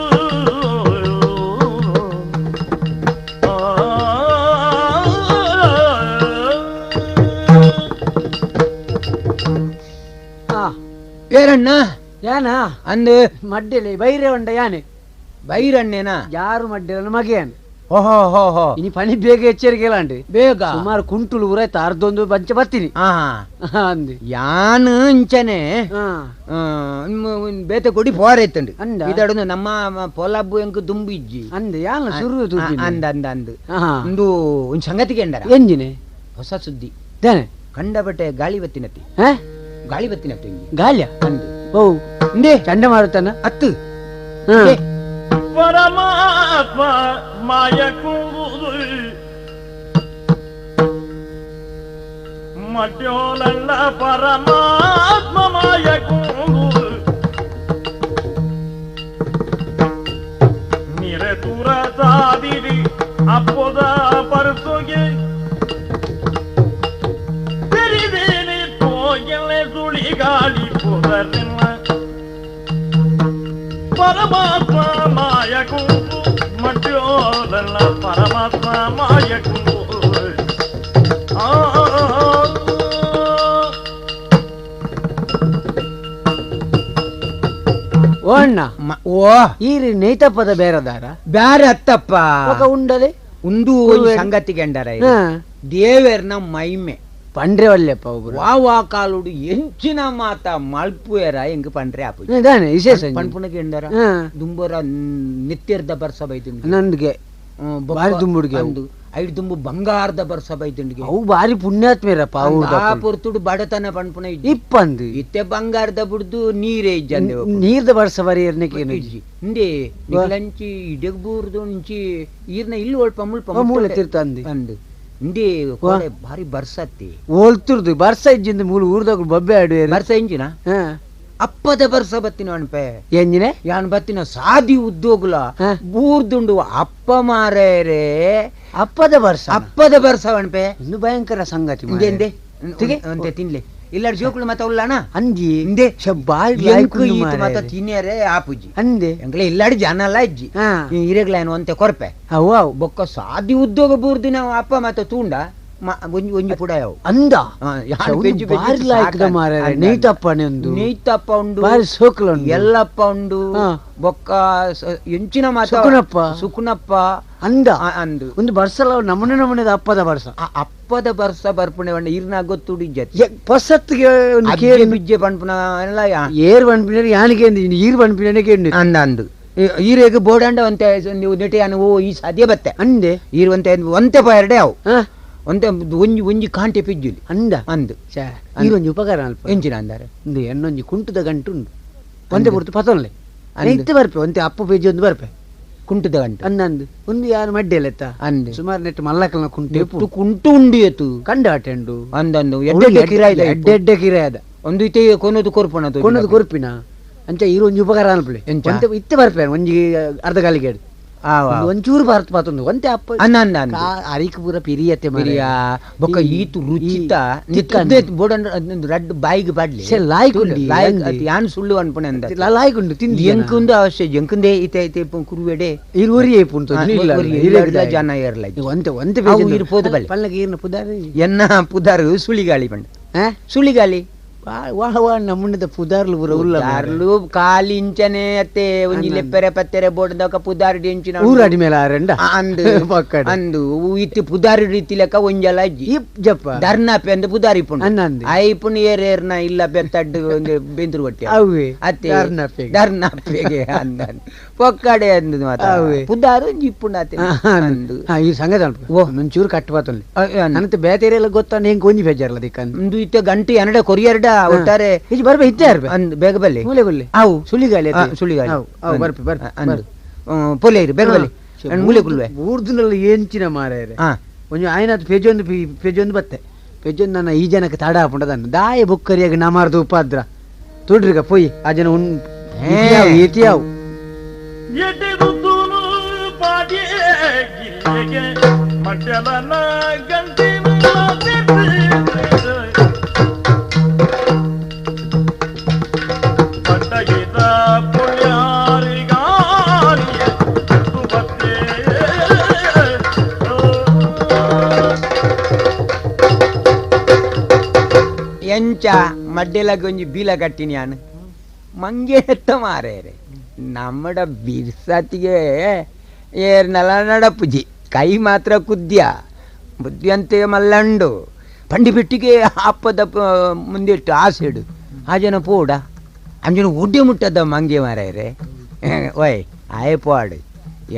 ಏರಣ್ಣ ಯಾನ ಅಂದು ಮಡ್ಡಿಲೆ ಬೈರೆ ಉಂಡ ಯಾನೆ ಬೈರಣ್ಣೇನಾ ಯಾರು ಮಡ್ಡಿಲ ಮಗೆಯಾನ ಓಹೋ ಹೋ ಹೋ ಇನಿ ಪನಿ ಬೇಗ ಎಚ್ಚರಿಕೆ ಇಲ್ಲ ಬೇಗ ಸುಮಾರು ಕುಂಟುಲು ಊರಾಯ್ತು ಅರ್ಧೊಂದು ಬಂಚ ಬರ್ತೀನಿ ಅಂದು ಯಾನು ಇಂಚನೆ ಬೇತೆ ಕೊಡಿ ಪೋರೈತಂಡು ಇದಡೊಂದು ನಮ್ಮ ಪೊಲಬ್ಬು ಎಂಕ್ ದುಂಬು ಇಜ್ಜಿ ಅಂದ ಯಾನ ಸುರು ಅಂದ ಅಂದ ಅಂದು ಒಂದು ಒಂದು ಸಂಗತಿಗೆ ಎಂಡರ ಎಂಜಿನೆ ಹೊಸ ಸುದ್ದಿ ದಾನೆ ಕಂಡಬಟ್ಟೆ ಗಾಳಿ ಬತ್ತಿನತಿ ಗಾಳಿ ಬತ್ತಿನತಿ ಗಾಳಿಯ ಅಂದು ಓ ಇಂದೇ ಚಂಡಮಾರುತನ ಅತ್ತು ಪರಮಾತ್ಮ ಮಾಯ ಕುಂಬುದು ಮಡ್ಯೋಲಲ್ಲ ಪರಮಾತ್ಮ ಮಾಯ ಕುಂಬುದು ನಿರೆ ತುರ ಸಾದಿರಿ ಅಪ್ಪದ ಪರಸೊಗೆ தெரிவேனே போயலே சுழிகாளி புதரின் பரமாத்மா மாய கும்பு மட்டியோதல்ல பரமாத்மா மாய கும்பு ಓ ಅಣ್ಣ ಓ ಈ ನೇತಪ್ಪದ ಬೇರೆದಾರ ಬ್ಯಾರೆ ಅತ್ತಪ್ಪ ಉಂಡದೆ ಉಂದು ಸಂಗತಿಗೆ ಅಂಡಾರ ದೇವೇರ್ನ ಮೈಮೆ ಪಂಡ್ರೆ ಒಲ್ಲೆಪ್ಪ ಒಬ್ರು ವಾ ವಾ ಕಾಲುಡು ಎಂಚಿನ ಮಾತ ಮಲ್ಪುಯರ ಎಂಗ್ ಪಂಡ್ರೆ ಆಪು ದಾನೆ ವಿಶೇಷ ಪನ್ಪುನಗೆ ಎಂಡರ ದುಂಬರ ನಿತ್ಯರ್ದ ಬರ್ಸ ಬೈದುಂಡು ನನ್ಗೆ ಬಾರಿ ದುಂಬುಡ್ಗೆ ಅಂದು ಐದು ದುಂಬು ಬಂಗಾರದ ಬರ್ಸ ಬೈದುಂಡಿಗೆ ಅವು ಬಾರಿ ಪುಣ್ಯಾತ್ಮೇರಪ್ಪ ಆ ಪೊರ್ತುಡು ಬಡತನ ಪನ್ಪುನ ಇಪ್ಪಂದು ಇತ್ತೆ ಬಂಗಾರದ ಬುಡ್ದು ನೀರೇ ಇಜ್ಜಿ ಅಂದೆ ನೀರ್ದ ಬರ್ಸ ಬರಿ ಎರ್ನಕ್ಕೆ ಇಜ್ಜಿ ಇಂದೇ ನಿಗ್ಲಂಚಿ ಇಡಗ್ ಬೂರ್ದು ಇಂಚಿ ಈರ್ನ ಇಲ್ಲಿ ಒಲ್ಪ ಮುಲ್ಪ ಮೂಲ ತೀರ್ಥ ಅಂದು ಅಂದು ಇಂದೇ ಕೋಡೆ ಭಾರಿ ಬರ್ಸತ್ತಿ ಓಲ್ತುರ್ದು ಬರ್ಸ ಇಜ್ಜಿಂದ ಮೂಲ ಊರ್ದಾಗ ಬೊಬ್ಬೆ ಆಡುವೆ ಬರ್ಸ ಇಂಜಿನ ಅಪ್ಪದ ಬರ್ಸ ಬತ್ತಿನ ಅನ್ಪೆ ಎಂಜಿನೆ ಯಾನ್ ಬತ್ತಿನ ಸಾದಿ ಉದ್ಯೋಗುಲ ಬೂರ್ದುಂಡು ಅಪ್ಪ ಮಾರೇರೆ ಅಪ್ಪದ ಬರ್ಸ ಅಪ್ಪದ ಬರ್ಸ ಅನ್ಪೆ ಇನ್ನು ಭಯಂಕರ ಸಂಗತಿ ಇಂದೆ ಅಂತೆ ತಿನ್ಲೆ ಇಲ್ಲ ಜೋಕುಳು ಮತ ಉಳ್ಳಾಣ ಅಂಜಿ ಇಂದೆ ಬಾಯಿ ಮತ ತಿನ್ನಿಯರೆ ಆಪುಜಿ ಅಂದೆ ಎಂಕ್ಲೆ ಇಲ್ಲಾಡಿ ಜನ ಅಲ್ಲ ಇಜ್ಜಿ ಹಿರೇಗ್ಲ ಏನು ಅಂತೆ ಕೊರ್ಪೆ ಅವು ಅವು ಬೊಕ್ಕ ಸಾದಿ ಉದ್ಯೋಗ ಬೂರ್ದಿನ ಅಪ್ಪ ಮತ ತೂಂಡ ಒಂಜಿ ಪುಡ ಯಾವು ಅಂದ ನೇತಪ್ಪನೆ ಉಂಡು ನೇತಪ್ಪ ಉಂಡು ಬಾರಿ ಸೋಕಲ ಉಂಡು ಎಲ್ಲಪ್ಪ ಉಂಡು ಬೊಕ್ಕ ಎಂಚಿನ ಮಾತ ಸುಕುನಪ್ಪ ಸುಕುನಪ್ಪ ಅಂದ ಅಂದು ಒಂದು ಬರ್ಸಲ ನಮೂನೆ ನಮೂನೆದ ಅಪ್ಪದ ಬರ್ಸ ಅಪ್ಪದ ಬರ್ಸ ಬರ್ಪುಣೆ ಬಂಡ ಇರ್ನ ಗೊತ್ತುಡು ಇಜ್ಜತಿ ಹೊಸತ್ತಿಗೆ ಒಂದು ಕೇಳಿ ಬಿಜ್ಜೆ ಪನ್ಪುನ ಎಲ್ಲ ಏರ್ ಪನ್ಪಿನ ಯಾನಿಗೆ ಈರ್ ಪನ್ಪಿನ ಕೇಳಿ ಅಂದ ಅಂದು ಈರೇಗ ಬೋಡಂಡ ಒಂತೆ ನೀವು ನೆಟೆ ಓ ಈ ಸಾಧ್ಯ ಬತ್ತೆ ಅಂದೆ ಈರ್ ಒಂತೆ ಒಂತೆ ಪಯರ್ಡೆ ಅವು ಒಂತೆ ಒಂಜಿ ಒಂಜಿ ಕಾಂಟೆ ಪಿಜ್ಜುಲಿ ಅಂದ ಅಂದು ಈರೊಂಜಿ ಉಪಕಾರ ಅಲ್ಪ ಎಂಚಿನ ಅಂದಾರೆ ಒಂದು ಎನ್ನೊಂಜಿ ಕುಂಟುದ ಗಂಟು ಉಂಡು ಒಂತೆ ಪುರ್ತು ಪತೊನ್ಲೆ ಇತ್ತೆ ಬರ್ಪೆ ಒಂತೆ ಅಪ್ಪ ಪೇಜಿ ಒಂದು ಬರ್ಪೆ ಕುಂಟುದ ಗಂಟು ಅಂದಂದು ಒಂದು ಯಾರು ಮಡ್ಡಿಯಲ್ಲ ಎತ್ತ ಅಂದು ಸುಮಾರು ನೆಟ್ಟು ಮಲ್ಲಕಲ್ನ ಕುಂಟು ಕುಂಟು ಉಂಡು ಎತ್ತು ಕಂಡ ಆಟೆಂಡು ಅಂದಂದು ಎಡ್ಡೆ ಕಿರಾಯದ ಎಡ್ಡೆ ಕಿರಾಯದ ಒಂದು ಇತ್ತೆ ಕೊನದು ಕೊರ್ಪಣ ಕೊನದು ಕೊರ್ಪಿನ ಅಂಚ ಈರೊಂಜಿ ಉಪಕಾರ ಅನ್ಪಲೆ ಒಂತೆ ಇತ್ತೆ ಬರ್ಪೆ ಒಂಜಿ ಅರ್ಧ ಕಾಲಿಗೆ ಒಂಚೂರು ಭಾರತ ಪಾತೊಂದು ಒಂತೆ ಅಪ್ಪ ಅರಿಕ್ ಪೂರ ಪಿರಿಯತ್ತೆ ಪಿರಿಯ ಬೊಕ್ಕ ಈತು ರುಚಿತ ಬೋಡನ್ ರಡ್ಡು ಬಾಯಿಗೆ ಪಾಡ್ಲಿ ಲಾಯ್ಕುಂಡಿ ಯಾನ್ ಸುಳ್ಳು ಅನ್ಪಣೆ ಅಂದ ಲಾಯ್ಕುಂಡು ತಿಂದು ಎಂಕುಂದು ಅವಶ್ಯ ಎಂಕುಂದೇ ಇತ್ತೆ ಇತ್ತೆ ಕುರುವೆಡೆ ಈರು ಒರಿಯೇ ಪುಂತು ಜನ ಏರ್ಲ ಒಂತೆ ಒಂತೆ ಈರು ಪೋದು ಬಲ್ಲೆ ಪಲ್ಲಕ್ಕೆ ಈರ್ನ ಪುದಾರು ಎನ್ನ ಪುದಾರು ಸುಳಿಗಾಳಿ ಬಂಡ ಸುಳಿಗಾಳಿ ವಾಹ ವಾ ನಮ್ಮಣ್ಣದ ಪುದಾರ್ಲು ಪೂರ ಉಲ್ಲಾರ್ಲು ಕಾಲಿ ಇಂಚನೆ ಅತ್ತೆ ಒಂಜಿ ಲೆಪ್ಪೆರೆ ಪತ್ತೆರೆ ಬೋರ್ಡ್ದಕ ಪುದಾರ್ ಎಂಚಿನ ಊರಾಡಿ ಮೇಲೆ ಆರಂಡ ಅಂದು ಅಂದು ಇತ್ತು ಪುದಾರಿ ರೀತಿ ಲೆಕ್ಕ ಒಂಜಲ ಅಜ್ಜಿ ಜಪ್ಪ ಧರ್ನಾಪೆ ಅಂದು ಪುದಾರಿ ಪುಣ್ ಅನ್ನಂದು ಐಪುಣ್ ಏರ್ ಏರ್ನ ಇಲ್ಲ ಬೆತ್ತಡ್ಡು ಒಂದು ಬೆಂದ್ರು ಹೊಟ್ಟೆ ಅವೇ ಅತ್ತೆ ಧರ್ನಾಪೆಗೆ ಅಂದ ಪೊಕ್ಕಡೆ ಅಂದು ಮಾತ ಪುದಾರು ಜಿಪ್ಪುಂಡ ಅತ್ತೆ ಅಂದು ಈ ಸಂಗತ ಓ ಒಂಚೂರು ಕಟ್ಟು ಪಾತೊಂದು ನನಗೆ ಬೇತೆರೆ ಎಲ್ಲ ಗೊತ್ತಾನೆ ಹೆಂಗೆ ಒಂಜಿ ಬೇಜಾರಲ್ಲ ದಿಕ್ಕಂದು ಒಂದು ಇತ್ತೆ ಗಂಟೆ ಎನಡೆ ಕೊರಿಯರ್ಡ ಒಟ್ಟಾರೆ ಇದು ಬರ್ಬೆ ಇತ್ತೆ ಅರ್ಬೆ ಅಂದ್ ಬೇಗ ಬಲ್ಲೆ ಮೂಲೆ ಗುಲ್ಲೆ ಅವು ಸುಳಿಗಾಳಿ ಸುಳಿಗಾಳಿ ಅವು ಬರ್ಪೆ ಬರ್ಪೆ ಅಂದು ಪೊಲೆ ಇರು ಬೇಗ ಬಲ್ಲೆ ಮೂಲೆ ಗುಲ್ವೆ ಊರ್ದುನಲ್ಲ ಎಂಚಿನ ಮಾರಾಯರೆ ಒಂಜಿ ಆಯ್ನಾತ್ ಪೆಜೊಂದು ಪೆಜೊಂದು ಬತ್ತೆ ಪೆಜೊಂದು ನನ್ನ ಈ ಜನಕ್ಕೆ ತಡ ಹಾಪುಂಡದನ್ನು ದಾಯ ಬುಕ್ಕರಿಯಾಗಿ ನಮಾರ್ದು ಉಪಾದ್ರ ತುಡ್ರಿಗ ಪೊಯ್ ಆ ಜನ ಉನ್ ಏತಿಯಾವು ಎಡೆದುದುನು ಪಾಡಿಯೇ ಗಿಲ್ಲೆಗೆ ಮಡ್ಡಲನ ಗಂಟೆ ಪಟ್ಟಗಿದ ಪುಣ್ಯಾರಿಗಾರಿಯ ಸುಬತ್ತೆ. ಎಂಚ ಮಡ್ಡೆಲಾಗ ಒಂಜಿ ಬೀಲ ಕಟ್ಟಿನಿ ಯಾನು ಮಂಗೆ ಎತ್ತ ಮಾರೇರೆ ನಮ್ಮಡ ಬಿರ್ಸತಿಗೆ ಏರ್ನಲ ನಡಪುಜಿ ಕೈ ಮಾತ್ರ ಕುದ್ಯ ಬುದ್ಧಿಯಂತೆ ಮಲ್ಲಂಡು ಪಂಡಿ ಪೆಟ್ಟಿಗೆ ಅಪ್ಪದ ಮುಂದಿಟ್ಟು ಆಸೆಡು ಆ ಜನ ಪೋಡ ಅಂಜನ ಒಡ್ಡೆ ಮುಟ್ಟದ ಮಂಗೆ ಮಾರೇರೆ. ಓಯ್ ಆಯೆ ಪೋಡು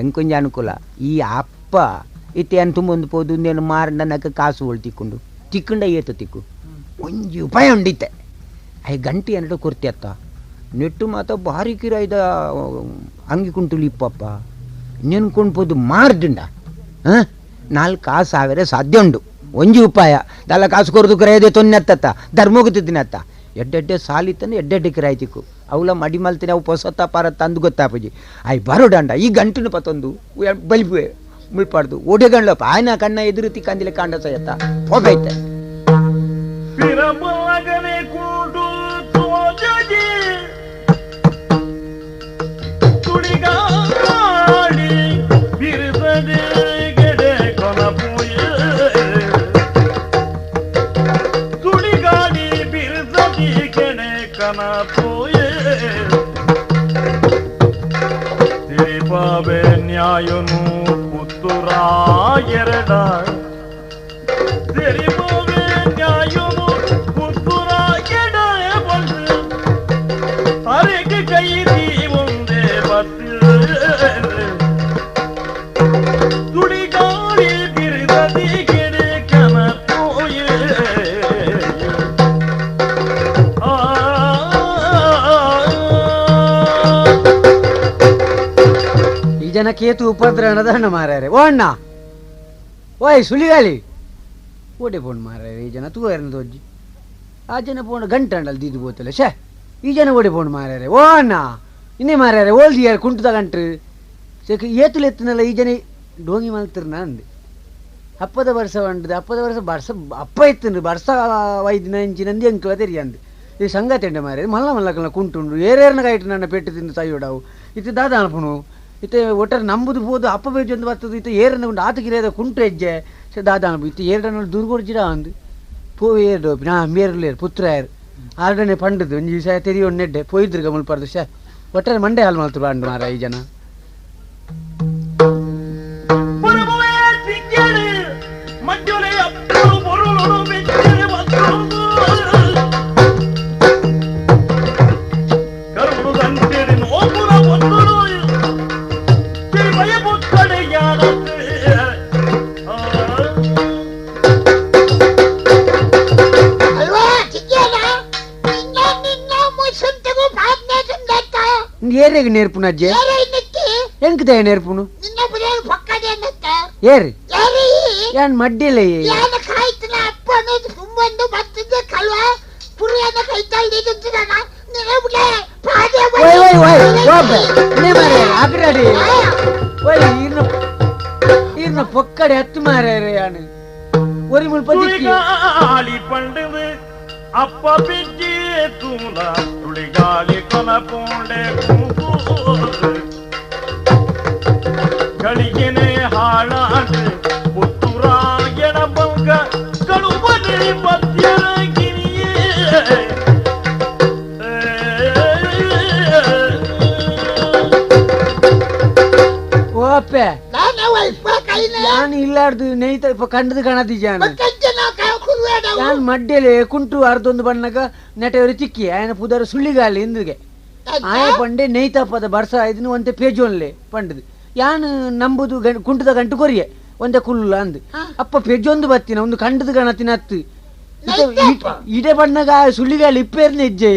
ಎಂಕೊಂಜ ಅನುಕೂಲ ಈ ಅಪ್ಪ ಇತ್ತೆ ಏನು ತುಂಬೊಂದು ಪೋದು ಏನು ಮಾರಂಡನಕ್ಕೆ ಕಾಸು ಒಳ್ ತಿಕ್ಕೊಂಡು ತಿಕ್ಕೊಂಡ ಏತು ತಿಕ್ಕು ಒಂಜಿ ಉಪಾಯ ಉಂಡಿತ್ತೆ I ಗಂಟೆ ಎರಡು ಕೊರ್ತಿ ಅತ್ತ ನೆಟ್ಟು ಮಾತ ಭಾರಿ ಕಿರಾಯ್ದ ಅಂಗಿ ಕುಂಟುಲಿ ಇಪ್ಪಪ್ಪ ನೆನ್ಕೊಂಡು ಪೋದು ಮಾರ್ದುಂಡ ಹಾಂ 4 ಕಾಸು ಸಾವಿರ ಸಾಧ್ಯ ಉಂಡು ಒಂಜಿ ಉಪಾಯ ದಲ್ಲ ಕಾಸು ಕೊರದು ಕಿರಾಯದೆ ತೊನ್ನೆತ್ತತ್ತ ಧರ್ಮೋಗತಿದ್ದಿನತ್ತ ಎಡ್ಡೆಡ್ಡೆ ಸಾಲಿತ್ತಂದು ಎಡ್ಡೆಡ್ಡೆ ಕಿರಾಯಿ ತಿಕ್ಕು ಅವಲ ಮಡಿ ಮಲ್ತಿನ ಅವು ಪೊಸತ್ತ ಪಾರತ್ತ ಅಂದು ಗೊತ್ತಾಪುಜಿ I ಬರೋಡಂಡ ಈ ಗಂಟುನ ಪತ್ತೊಂದು ಬಲಿಪುವೆ ಮುಳ್ಪಾಡ್ದು ಓಡೆಗಂಡ್ಲಪ್ಪ ಆಯ್ನ ಕಣ್ಣ ಎದುರು ತಿಕ್ಕಂದಿಲ್ಲ ಕಾಂಡ ಸಯತ್ತ ಹೋಗೈತೆ. ಪಿರಮಗನೆ ಕೂಡು ತೋಜಜಿ ತುಳಿಗಾಡಿ ಬಿರುಸದೆ ಗೆಡೆ ಕೊನಪುಯೆ ತುಳಿಗಾಡಿ ಬಿರುಸದಿ ಗೆಡೆ ಕನಪುಯೆ ತಿರಿಪಾವೆ ನ್ಯಾಯನು ಪುತ್ತುರಾಯರಡ ತಿರಿಪಾವೆ ನ್ಯಾಯನು ಪುತ್ತುರಾಯಡ ಬಂದು ಅರೆಗೆ ಕೈದಿ ಒಂದೇ ಬತ್ತು ತುಡಿಗಾಳಿ ಬಿರಿದದಿ ಗೆಡೆ ಕನಪೋಯೆ ಆ ಈ ಜನ ಕೇತು ಉಪದ್ರ ಅಣ್ಣದ ಮಾರ್ಯಾರೆ. ಓ ಅಣ್ಣ ಓಯ್ ಸುಳಿಗಾಳಿ ಓಡೆ ಫೋನ್ ಮಾರ್ಯಾರೆ ಈ ಜನ ತೂವರ್ನ ತೋಜಿ ಆ ಜನ ಫೋನ್ ಗಂಟೆ ಅಂಡಲ್ ದೀದು ಬೋತಲ್ಲ ಶೇ ಈ ಜನ ಓಡೆ ಫೋನ್ ಮಾರ್ಯಾರೆ. ಓ ಅಣ್ಣ ಇನ್ನೇ ಮಾರ್ಯಾರೆ ಓಲ್ದಿ ಯಾರು ಕುಂಟುದ ಗಂಟ್ರು ಸೆಕ್ ಏತುಲು ಎತ್ತನಲ್ಲ ಈ ಜನ ಡೋಂಗಿ ಮಲ್ತಿರ್ನ ಅಂದೆ. ಅಪ್ಪದ ವರ್ಷ ಉಂಟು ಅಪ್ಪದ ವರ್ಷ ಬರ್ಸ ಅಪ್ಪ ಎತ್ತಂದು ಬರ್ಸ ವೈದ್ಯನ ಇಂಚಿನಂದು ಎಂಕಲ ತೆರಿಯಂದು ಈ ಸಂಗತಿ ಎಂಡ ಮಾರ್ಯಾರೆ ಮಲ್ಲ ಮಲ್ಲಕಲ್ನ ಕುಂಟುಂಡು ಏರೇರ್ನ ಕಾಯಿಟ್ಟು ನನ್ನ ಪೆಟ್ಟು ತಿಂದು ತಾಯಿಡಾವು ಇತ್ತು ದಾದ ಅನ್ಪುಣು ಇತ್ತೆ ಒಟ್ಟಾರೆ ನಂಬುದು ಪೋದು ಅಪ್ಪ ಬೇಜೊಂದು ಬರ್ತದೆ ಇತ್ತೆ ಏರನ್ನ ಉಂಡು ಆತ ಕಿರಿಯದ ಕುಂಟು ಹೆಜ್ಜೆ ದಾದ ಅನ್ಪು ಇತ್ತೆ ಏರಡನ ದೂರ್ಗೊಡ್ಜಿರ ಅಂದು ಪೋ ಏರ್ಡು ನಾ ಮೇರ್ಲೇರು ಪುತ್ರ ಯಾರು ಆರಡನೆ ಪಂಡದು ಒಂಜಿ ವಿಷಯ ತೆರಿಯೊ ನೆಡ್ಡೆ ಪೋಯಿದ್ರು ಮುಲ್ಪಾರ್ದು ಶೇ ಒಟ್ಟಾರೆ ಮಂಡೆ ಹಾಲು ಮಲ್ತು ಬಾಂಡು ಮಾರ ಈ ಜನ. ಪರಮವೇ ಸಿಕ್ಕೇಳಿ ಮಡ್ಯೊಲೆ ಅಪ್ಪರು ಬರುಳು ಮೆಚ್ಚರೆ ಬಂದು ಕರುಳು ದಂಟೇರಿ ನೋಪುರ ಬಂದಳು ತಿರುಮಯ ಬುಕ್ಕಡೆಯಾನತೆ. ಅಲ್ವಾ ಚಿಕ್ಕೇನ ನಿನ್ನ ನಿನ್ನ ಮುಸುಂತಗೂ ಭಾವನೆ ತುಂದತ್ತ ಏರೆಗ್ ನೇರ್ಪುನ ಅಜ್ಜೆ ಏರೇ ನಿಕ್ಕಿ ಎಂಕದ ನೇರ್ಪುನು ನಿನ್ನ ಬುದ ಪಕ್ಕದೆ ಅನ್ನತ್ತ ಏರಿ ಏರಿ ಯಾನ್ ಮಡ್ಡಿಲ್ಲ ಯಾನ ಕಾಯ್ತಿನ ಅಪ್ಪನು ತುಂಬಂದು ಬತ್ತಿದ್ದೆ ಕಲ್ವ ಪುರಿಯನ್ನ ಕೈತಾಳ್ದಿದ್ದುನ ನಿನ್ನ ಬುಡ ಪಾದೆ ಓಯ್ ಓಯ್ ಓಯ್ ಓಬೆ ನೇ ಮಾರೆ ಆಕರಾಡಿ ಓಯ್ ಇರ್ನ ಇರ್ನ ಪೊಕ್ಕಡೆ ಹತ್ತು ಮಾರೆ ಯಾನು ಒರಿ ಮುಲ್ಪ ದಿಕ್ಕಿ ತುಳಿಗಾಳಿ ಪಂಡದು ಅಪ್ಪ ಬಿಜ್ಜಿ ತೂಲ ತುಳಿಗಾಳಿ ಕೊನ ಪೋಂಡೆ ಕೂತು ಗಳಿಗೆನೆ ಹಾಳಾದ ಪುತ್ತುರಾಯಣ ಬಂಕ ಕಳುವನೆ ಮಧ್ಯರ ಗಿರಿಯೇ. ಓಪೆ ನಾನು ವೈಫ ಕೈನ ಯಾನ್ ಇಲ್ಲಾರ್ದು ನೇಯ್ತ ಇಪ್ಪ ಕಂಡದು ಕಾಣದಿ ಜಾನ ಮಕ್ಕಂಜನ ಕುರುವೇಡವು ಯಾನ್ ಮಡ್ಡೆಲೆ ಕುಂಟು ಅರ್ಧೊಂದು ಬಣ್ಣಗ ನೆಟೆಯವರು ತಿಕ್ಕಿ ಆಯನ ಪುದರ ಸುಳ್ಳಿಗಾಲಿ ಇಂದ್ರಿಗೆ ಆಯ ಪಂಡೆ ನೇಯ್ತಪ್ಪದ ಬರ್ಸ ಇದನ್ನು ಒಂತೆ ಪೇಜೋನ್ಲೆ ಪಂಡದು ಯಾನ್ ನಂಬುದು ಕುಂಟದ ಗಂಟು ಕೊರಿಯೆ ಒಂದೇ ಕುಲ್ಲ ಅಂದು ಅಪ್ಪ ಪೆಜೊಂದು ಬತ್ತಿನ ಒಂದು ಕಂಡದ ಗಣತಿನ ಹತ್ತು ಇಡೆ ಬಣ್ಣಗ ಸುಳ್ಳಿಗಾಲಿ ಇಪ್ಪೇರ್ನ ಹೆಜ್ಜೆ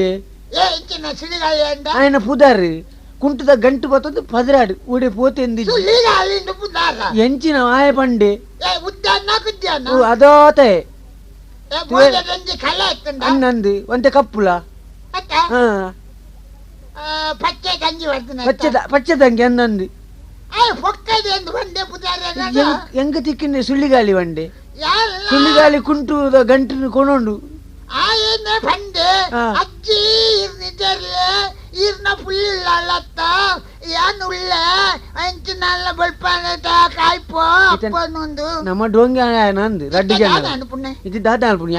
ಏ ಇಂಚಿನ ಸುಳಿಗಾಳಿ ಅಂದ ఆయన ಪುದಾರು ಕುಂಟದ ಗಂಟು ಬತ್ತೊಂದು ಪದರಾಡು ಉಡೆ ಪೋತೆಂದು ಸುಳಿಗಾಳಿ ಪುದಾರ ಎಂಚಿನ ಆಯ ಪಂಡೆ ಏ ಉದ್ದಾನ ಕುದ್ದಾನ ಓ, ಅದೋತೆ ಏ ಬೋಜದಂಜಿ ಕಲೆ ಹಾಕ್ತಂಡ ಅನ್ನಂದು ಒಂತೆ ಕಪ್ಪುಲ ಅತ್ತ ಹಾ ಆ, ಪಚ್ಚೆ ಗಂಜಿ ಬರ್ತನ ಪಚ್ಚದ ಪಚ್ಚದಂಗೆ ಅನ್ನಂದು ಏ ಪೊಕ್ಕದೆ ಎಂದು ಬಂಡೆ ಪುದಾರ ಎಂಗ ತಿಕ್ಕಿನ ಸುಳ್ಳಿಗಾಲಿ ಬಂಡೆ ಸುಳ್ಳಿಗಾಲಿ ಕುಂಟುದ ಗಂಟಿನ ಕೊನೊಂಡು ಆಯನ ಪಂಡೆ ಅಜ್ಜಿ ಇರ್ನಿದರ್ಲೆ ಇರ್ನ ಪುಳ್ಳಿಲ್ಲತ್ತ ಯಾನ್ ಉಳ್ಳ ಅಂಚಿನಲ್ಲ ಬಲ್ಪಾನದ ಕಾಯ್ಪೋ ಅಪ್ಪನೊಂದು ನಮ್ಮ ಡೋಂಗಿ ನಂದು ರಡ್ಡು ಜನ ಇದು ದಾದ ಅನ್ಪುಣೆ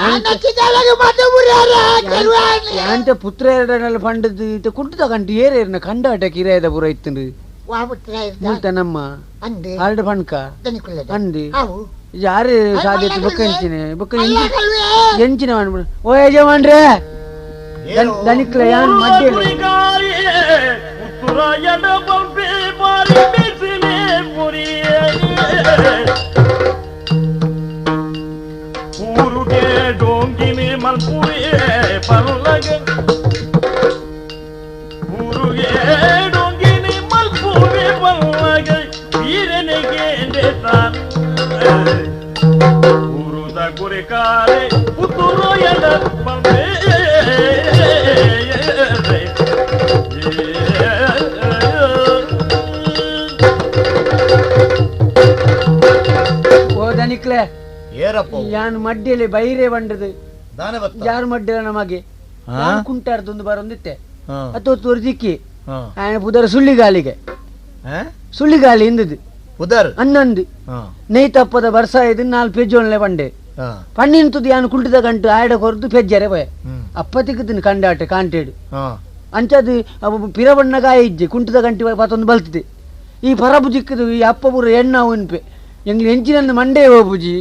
ಯಾಂತ ಪುತ್ರ ಎರಡನೆಲ್ಲ ಪಂಡದ್ದು ಇತ್ತ ಕುಂಟುದ ಗಂಟು ಏರೇರ್ನ ಕಂಡಾಟ ಕಿರಾಯದ ಪೂರ ಇತ್ತುಂಡು ಮುಲ್ತ ನಮ್ಮ ಆಲ್ಡ ಪಣ್ಕ ಅಂದು ಯಾರು ಸಾಧ್ಯತೆ ಬೊಕ್ಕ ಎಂಚಿನ ಬೊಕ್ಕ ಎಂಚಿನ ಓ ಯಜಮಾನ್ರೇ ದನಿಕ್ಲ ಯಾನ್ ಮಡ್ಡೆ ಊರುಗೆ ಡೋಂಗಿನಿ ಮಲ್ಪುವೆ ಪಲ್ಲಗ ಊರುಗೆ ಡೋಂಗಿನಿ ಮಲ್ಪುವೆ ಪಲ್ಲಗ ವೀರನಿಗೆ ಊರುದ ಗುರಿಕಾರೆ ಪುತ್ತೂರು ಎಡ ಬಂದೆ ಓ ದನಿಕ್ಲೆ ಯಾನ್ ಮಡ್ಡಿಯಲ್ಲಿ ಬೈರೆ ಬಂಡದು ಯಾರು ಮಡ್ಡಿಲ್ಲ ನಮಗೆ ಕುಂಟಾರ್ದೊಂದು ಬರೊಂದಿತ್ತೆ ಅಥವಾ ತೋರ್ದಿಕ್ಕಿ ಆಯನ ಪುದರ್ ಸುಳ್ಳಿಗಾಲಿಗೆ ಸುಳ್ಳಿಗಾಲಿ ಇಂದದು ಪುದರ್ ಅನ್ನಂದು ನೆಯ್ ತಪ್ಪದ ಬರ್ಸ ಇದು ನಾಲ್ ಪೆಜ್ಜೋನ್ಲೆ ಬಂಡೆ ಪಣ್ಣಿಂತದ್ದು ಯಾನು ಕುಂಟದ ಗಂಟು ಆಯಡ ಕೊರದು ಪೆಜ್ಜರೆ ಪೋಯೆ ಅಪ್ಪ ತಿಕ್ಕುದಿನ ಕಂಡಾಟೆ ಕಾಂಟೇಡು ಅಂಚದು ಪಿರಬಣ್ಣಗಾಯ ಇಜ್ಜೆ ಕುಂಟದ ಗಂಟು ಪತ್ತೊಂದು ಬಲ್ತಿದೆ ಈ ಪರಬು ಚಿಕ್ಕದು ಈ ಅಪ್ಪ ಪೂರ ಎಣ್ಣ ಉನ್ಪೆ ಎಂಗ್ಲ ಎಂಚಿನಂದು ಮಂಡೆ ಹೋಬುಜಿ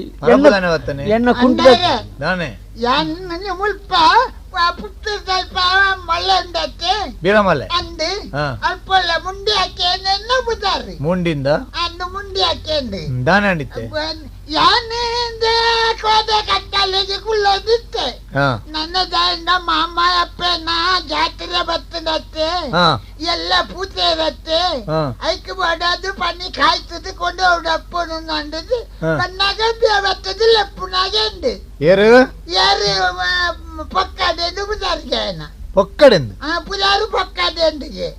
ಎಣ್ಣ ಕುಂಟದ ಮುಲ್ಪ ಪುತ್ತೂರು ಮಳ್ಳೆ ಉಂಡತ್ತೆ ಬೀರಮಲ್ಲೆ ಅಂದು ಅಲ್ಪಲ್ಲ ಮುಂಡಿ ಹಾಕಿ ಬುದಾರಿ ಮುಂಡಿಂದ ಅಂದು ಮುಂಡಿ ಹಾಕಿ ದಾನೆ ಅಂಡಿತ್ತೆ ಯಾನಿಂದ ಕೋದ ಕತ್ತಲಿಗೆ ಕುಳ್ಳೋದಿತ್ತೆ ನನ್ನ ದಾಂಡ ಮಾಮ ಅಪ್ಪನ ಜಾತ್ರೆ ಬರ್ತದತ್ತೆ ಎಲ್ಲ ಪೂಜೆ ಇರತ್ತೆ ಐಕ್ ಬಡದು ಪನಿ ಕಾಯ್ತದ ಕೊಂಡು ಅವಡಪ್ಪನು ಅಂಡದು ಕಣ್ಣಾಗ ಬರ್ತದ ಲೆಪ್ಪುನಾಗೆ ಅಂಡು ಏರು ಯಾರು ಪೊಕ್ಕಡೆಂದು ಪುದಾರಿಗೆ ಪೊಕ್ಕಡೆಂದು ಪುದಾರು ಪೊಕ್ಕಡೆಂದಿಗೆ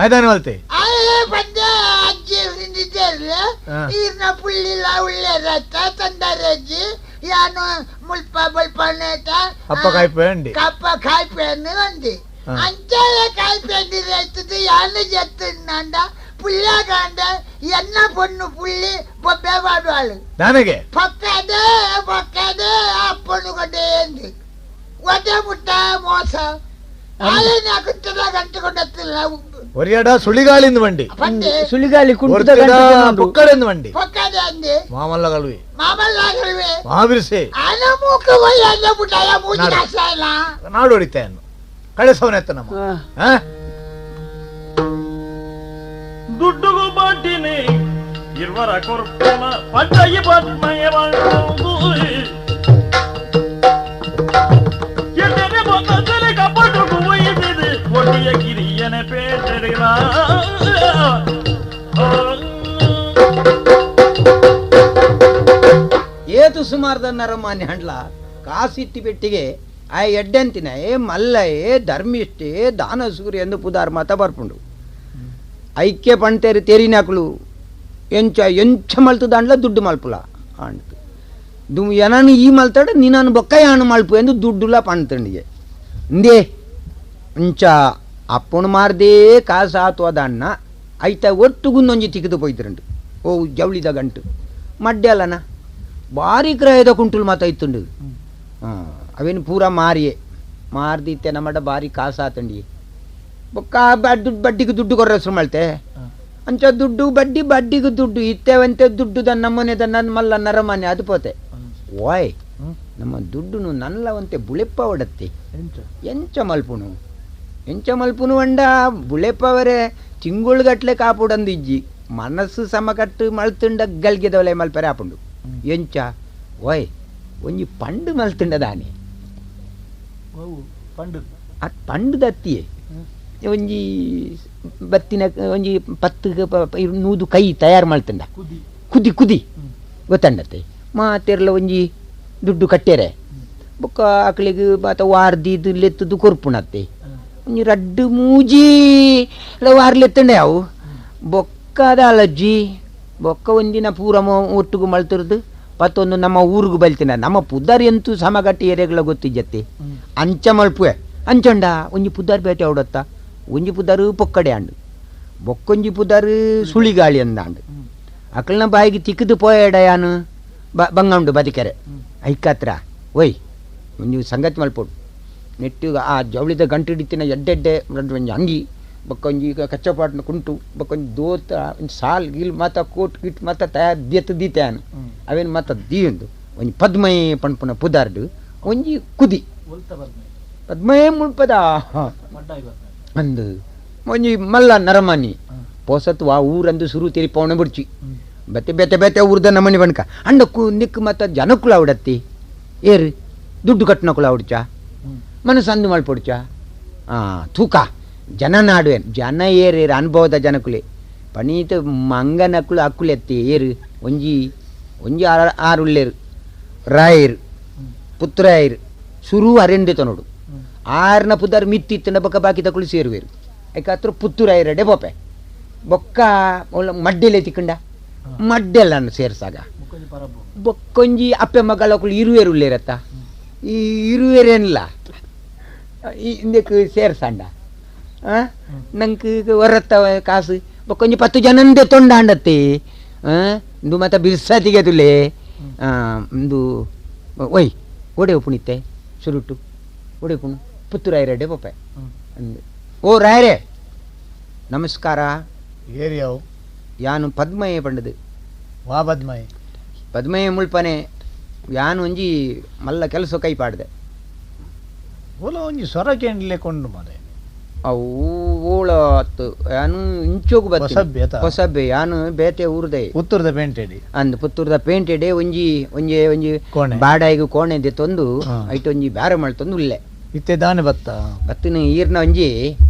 ಆಯ್ತಾನೆ ಮಲ್ತೆ ಆಯೇ ಪಂದ್ಯ ಅಜ್ಜಿ ನಿಜರ್ಲೆ ಈರ್ನ ಪುಳ್ಳಿಲ್ಲ ಉಳ್ಳೇರತ್ತ ತಂದರಜ್ಜಿ ಯಾನು ಮುಲ್ಪ ಬಲ್ಪನೇತ ಅಪ್ಪ ಕಾಯ್ಪೆ ಅಂಡಿ ಕಪ್ಪ ಕಾಯ್ಪೆಯನ್ನು ಅಂದಿ ಅಂಚಾಯ ಕಾಯ್ಪೆಂಡಿ ರೈತದು ಯಾನು ಜತ್ತಂಡ ಪುಳ್ಳ ಕಾಂಡ ಎನ್ನ ಪೊಣ್ಣು ಪುಳ್ಳಿ ಬೊಬ್ಬೆ ಪಾಡುವಾಳು ನನಗೆ ಪೊಕ್ಕದೆ ಪೊಕ್ಕದೆ ಅಪ್ಪನು ಕೊಂಡೆ ಅಂದಿ ಒದೆ ಮುಟ್ಟ ಮೋಸ ಒರಿಯಡ ಸುಳಿಗಾಳಿಂದ ಬಂಡಿ ಸುಳಿಗಾಳಿ ಕುಂಟದ ಪೊಕ್ಕಡೆಂದು ಬಂಡಿ ಮಾಮಲ್ಲ ಕಲ್ವಿ ಮಹಾಬಿರ್ಸೆ ನಾಡು ಹೊಡಿತಾಯನ್ನು ಕಳಿಸವನೆತ್ತ ನಮ್ಮ ದುಡ್ಡುಗು ಬಾಟಿನಿ ಇರುವರ ಕೊರ್ಪನ ಪಡ್ಡಯಿ ಪದ್ಮಯ ಒಟ್ಟಿಯ ಕಿರಿಯನೆ ಪೇಟೆಡಿನ ಏತು ಸುಮಾರ್ದ ನರಮಾನ್ಯ ಹಂಡ್ಲ ಕಾಸಿಟ್ಟಿ ಪೆಟ್ಟಿಗೆ ಆ ಎಡ್ಡೆಂತಿನ ಏ ಮಲ್ಲಯೇ ಧರ್ಮಿಷ್ಠೆ ದಾನಸೂರಿ ಎಂದು ಪುದಾರ್ ಮಾತ ಬರ್ಪುಂಡು ಐಕ್ಯ ಪಣ್ತೇರಿ ತೆರಿನಾಕುಲು ಎಂಚ ಎಂಚ ಮಲ್ತು ದಾಂಡ್ಲ ದುಡ್ಡು ಮಲ್ಪುಲ ಅಂಟು ದು ಎನನು ಈ ಮಲ್ತಾಡ ನಿನ್ನನ್ನು ಬೊಕ್ಕ ಯಾನು ಮಲ್ಪು ಎಂದು ದುಡ್ಡುಲ ಪಣ್ತಂಡಿಗೆ ಇಂದೇ ಅಂಚ ಅಪ್ಪನು ಮಾರ್ದೇ ಕಾಸು ಆತೋದಣ್ಣ ಐತ ಒಟ್ಟುಗುಂದೊಂಜಿ ತಿಕ್ಕಿದು ಪೋಯ್ತಿರಂಡು ಓ ಜವಳಿದ ಗಂಟು ಮಡ್ಡೆ ಅಲ್ಲನ ಭಾರಿ ಕ್ರಯದ ಕುಂಟುಲು ಮಾತ ಇತ್ತುಂಡು. ಹಾಂ ಅವೇನು ಪೂರ ಮಾರಿಯೇ ಮಾರ್ದಿತ್ತೆ ನಮ್ಮಡ ಭಾರಿ ಕಾಸು ಆತಂಡಿ ಬೊಕ್ಕ ದುಡ್ಡು ಬಡ್ಡಿಗೆ ದುಡ್ಡು ಕೊರ್ರ ಹೆಸರು ಮಲ್ತೆ ಅಂಚ ದುಡ್ಡು ಬಡ್ಡಿ ಬಡ್ಡಿಗೆ ದುಡ್ಡು ಇತ್ತೇವಂತೆ ದುಡ್ಡು ದನ್ನ ನಮ್ಮನೆ ದನ್ನ ಮಲ್ಲ ನರಮಾನೆ ಅದು ಪೋತೆ. ಓಯ್ ನಮ್ಮ ದುಡ್ಡುನು ನಲ್ಲವಂತೆ ಬುಳೆಪ್ಪ ಒಡತ್ತೆ ಎಂಚ ಮಲ್ಪುನು ಎಂಚ ಮಲ್ಪುನು ಅಂಡ ಬುಳೆಪ್ಪವರೆ ತಿಂಗಳುಗಟ್ಲೆ ಕಾಪುಡಂದು ಇಜ್ಜಿ ಮನಸ್ಸು ಸಮಕಟ್ಟು ಮಲ್ತುಂಡ ಗಲ್ಗೆದವಲೆ ಮಲ್ಪರೆ ಆಪುಂಡು ಎಂಚ ಓಯ್ ಒಂಜಿ ಪಂಡು ಮಲ್ತುಂಡ ದಾನೆ ಪಂಡು ಆ ಪಂಡು ದತ್ತಿಯೇ ಒಂಜಿ ಬತ್ತಿನ ಒಂಜಿ 10 100 ಕೈ ತಯಾರು ಮಲ್ತುಂಡ ಕುದಿ ಕುದಿ ಗೊತ್ತಂಡತ್ತೆ ಮಾತೆರ್ಲ ಒಂಜಿ ದುಡ್ಡು ಕಟ್ಟೆರೆ ಬೊಕ್ಕ ಆಕಳಿಗೆ ಬಾತ ವಾರ್ದಿದ್ದು ಲೆತ್ತದ್ದು ಕೊರ್ಪುಣತ್ತೆ ಒಂಜಿ ರಡ್ಡು ಮೂಜಿ ವಾರ್ಲೆತ್ತಂಡೆ ಅವು ಬೊಕ್ಕದ ಅಲಜ್ಜಿ ಬೊಕ್ಕ ಒಂದಿನ ಪೂರ ಒಟ್ಟುಗು ಮಲ್ತಿರ್ದು ಪತ್ತೊಂದು ನಮ್ಮ ಊರಿಗೆ ಬಲ್ತಿನ ನಮ್ಮ ಪುದ್ದಾರಿ ಅಂತೂ ಸಮಗಟ್ಟಿ ಏರಿಯಾಗಳ ಗೊತ್ತಿಜ್ಜತ್ತಿ ಅಂಚ ಮಲ್ಪುವೆ ಅಂಚಂಡ ಒಂಜಿ ಪುದ್ದಾರ್ ಬೇಟೆ ಅವಡತ್ತ ಒಂಜಿ ಪುದ್ದಾರು ಪೊಕ್ಕಡೆ ಆಂಡು ಬೊಕ್ಕೊಂಜಿ ಪುದ್ದಾರು ಸುಳಿಗಾಳಿ ಅಂದಾಂಡು ಅಕಲ್ನ ಬಾಯಿಗೆ ತಿಕ್ಕದು ಪೋಯಡ ಯಾನು ಬಂಗ ಉಂಡು ಬದಿಕೆರೆ ಐಕಾತ್ರ ಒಯ್ ಒಂಜಿ ಸಂಗತಿ ಮಲ್ಪೋಡು ನೆಟ್ಟು ಆ ಜವಳಿದ ಗಂಟು ಹಿಡಿತಿನ ಎಡ್ಡೆಡ್ಡೆ ಒಂಜಿ ಅಂಗಿ ಬೊಕ್ಕೊಂಜಿ ಕಚ್ಚಪಾಟ್ನ ಕುಂಟು ಬೊಕ್ಕೊಂಜಿ ದೋತ ಒಂಜಿ ಸಾಲ್ ಗಿಲ್ ಮಾತ ಕೋಟ್ ಗಿಟ್ ಮಾತ ತಯಾರು ದೀತ ದೀತಾನು ಅವೇನು ಮಾತ ದೀಯುಂಡು ಒಂಜಿ ಪದ್ಮಯ ಪಣ್ಪುನ ಪುದಾರ್ಡು ಒಂಜಿ ಕುದಿ ಪದ್ಮಯೇ ಮುಳ್ಪದ ಅಂದು ಒಂಜಿ ಮಲ್ಲ ನರಮಾನಿ ಪೊಸತ್ತು ಆ ಊರಂದು ಸುರು ತಿರಿ ಪೌಣ ಬಿಡ್ಚಿ ಬತ್ತೆ ಬೇತೆ ಬೇತೆ ಊರ್ದ ನಮ್ಮನಿ ಬಣ್ಕ ಅಂಡ ಕು ನಿಕ್ಕು ಮತ್ತ ಜನಕ್ಕುಲ ಅವಡತ್ತಿ ಏರು ದುಡ್ಡು ಕಟ್ಟನಕುಲ ಅವಡ್ಚ ಮನಸ್ಸು ಅಂದು ಮಲ್ಪೊಡ್ಚ ತೂಕ ಜನ ನಾಡುವೆ ಜನ ಏರು ಅನುಭವದ ಜನಕುಲೆ ಪಣೀತ ಮಂಗನಕುಲು ಅಕ್ಕುಲೆತ್ತಿ ಏರು ಒಂಜಿ ಒಂಜಿ ಆರುಲ್ಲೇರು ರಾಯರು ಪುತ್ರಾಯರು ಸುರು ಅರೆಂದೆ ತನೋಡು ಆರ್ನ ಪುದಾರ್ ಮಿತ್ತಿತ್ತನ ಬೊಕ್ಕ ಬಾಕಿ ತಕುಲು ಸೇರುವೇರು ಏಕಾತ್ರ ಪುತ್ತೂರಾಯರಡೆ ಬೋಪೆ ಬೊಕ್ಕ ಮಡ್ಡೆಲೆ ತಿಕ್ಕಂಡ ಮಡ್ಡೆಲ್ಲ ಸೇರ್ಸಾಗ ಬೊಕ್ಕೊಂಜಿ ಅಪ್ಪೆ ಮಗಳಕುಲು ಇರುವೇರುಲ್ಲೇರತ್ತ ಈ ಇರುವೇರೇನಿಲ್ಲ ಇಂದಕ್ಕೆ ಸೇರ್ಸಾಂಡ ನಂಗೆ ಹೊರತ್ತ ಕಾಸು ಬೊಕ್ಕೊಂಜಿ 10 ಜನಂದೆ ತೊಂಡಾಂಡತ್ತೆ ಇಂದು ಮತ್ತೆ ಬಿರ್ಸಾತಿಗೆ ತುಲೆ ಇಂದು ಒಯ್ ಓಡೆ ಪುಣಿತೆ ಸುರುಟು ಓಡೆ ಪುಣು ಪುತ್ತೂರಾಯರಡೆ ಪೊಪ್ಪೆ ಅಂದು ಓ ರಾಯರೇ ನಮಸ್ಕಾರ. ಏರಿಯಾವು ಯಾನು ಪದ್ಮಯೇ ಪಂಡದು. ವಾ ಪದ್ಮಯೇ? ಪದ್ಮಯೇ ಮುಳ್ಪನೆ ಯಾನು ಒಂಜಿ ಮಲ್ಲ ಕೆಲಸ ಕೈ ಪಾಡ್ದೆ. ಓಲ ಒಂಜಿ ಸ್ವರ ಕೇಂಡ್ಲೆ ಕೊಂಡು ಮಾರೆ. ಅವು ಓಳ ಅತ್ತು ಯಾನು ಇಂಚೋಗು ಹೊಸಬ್ಬೆ ಹೊಸಬ್ಬೆ ಯಾನು ಬೇತೆ ಊರ್ದೆ ಪುತ್ತೂರ್ದ ಪೇಂಟೆಡಿ ಅಂದ್ ಪುತ್ತೂರ್ದ ಪೇಂಟೆಡೆ ಒಂಜಿ ಒಂಜಿ ಒಂಜಿ ಬಾಡಾಯಿಗೆ ಕೋಣೆ ತಂದು ಐಟ್ ಒಂಜಿ ಬ್ಯಾರ ಮಳ್ತೊಂದು ಉಲ್ಲೆ ಇತ್ತೆ ದಾನೆ ಬತ್ತ ಬತ್ತಿನ ಈರ್ನ ಒಂಜಿ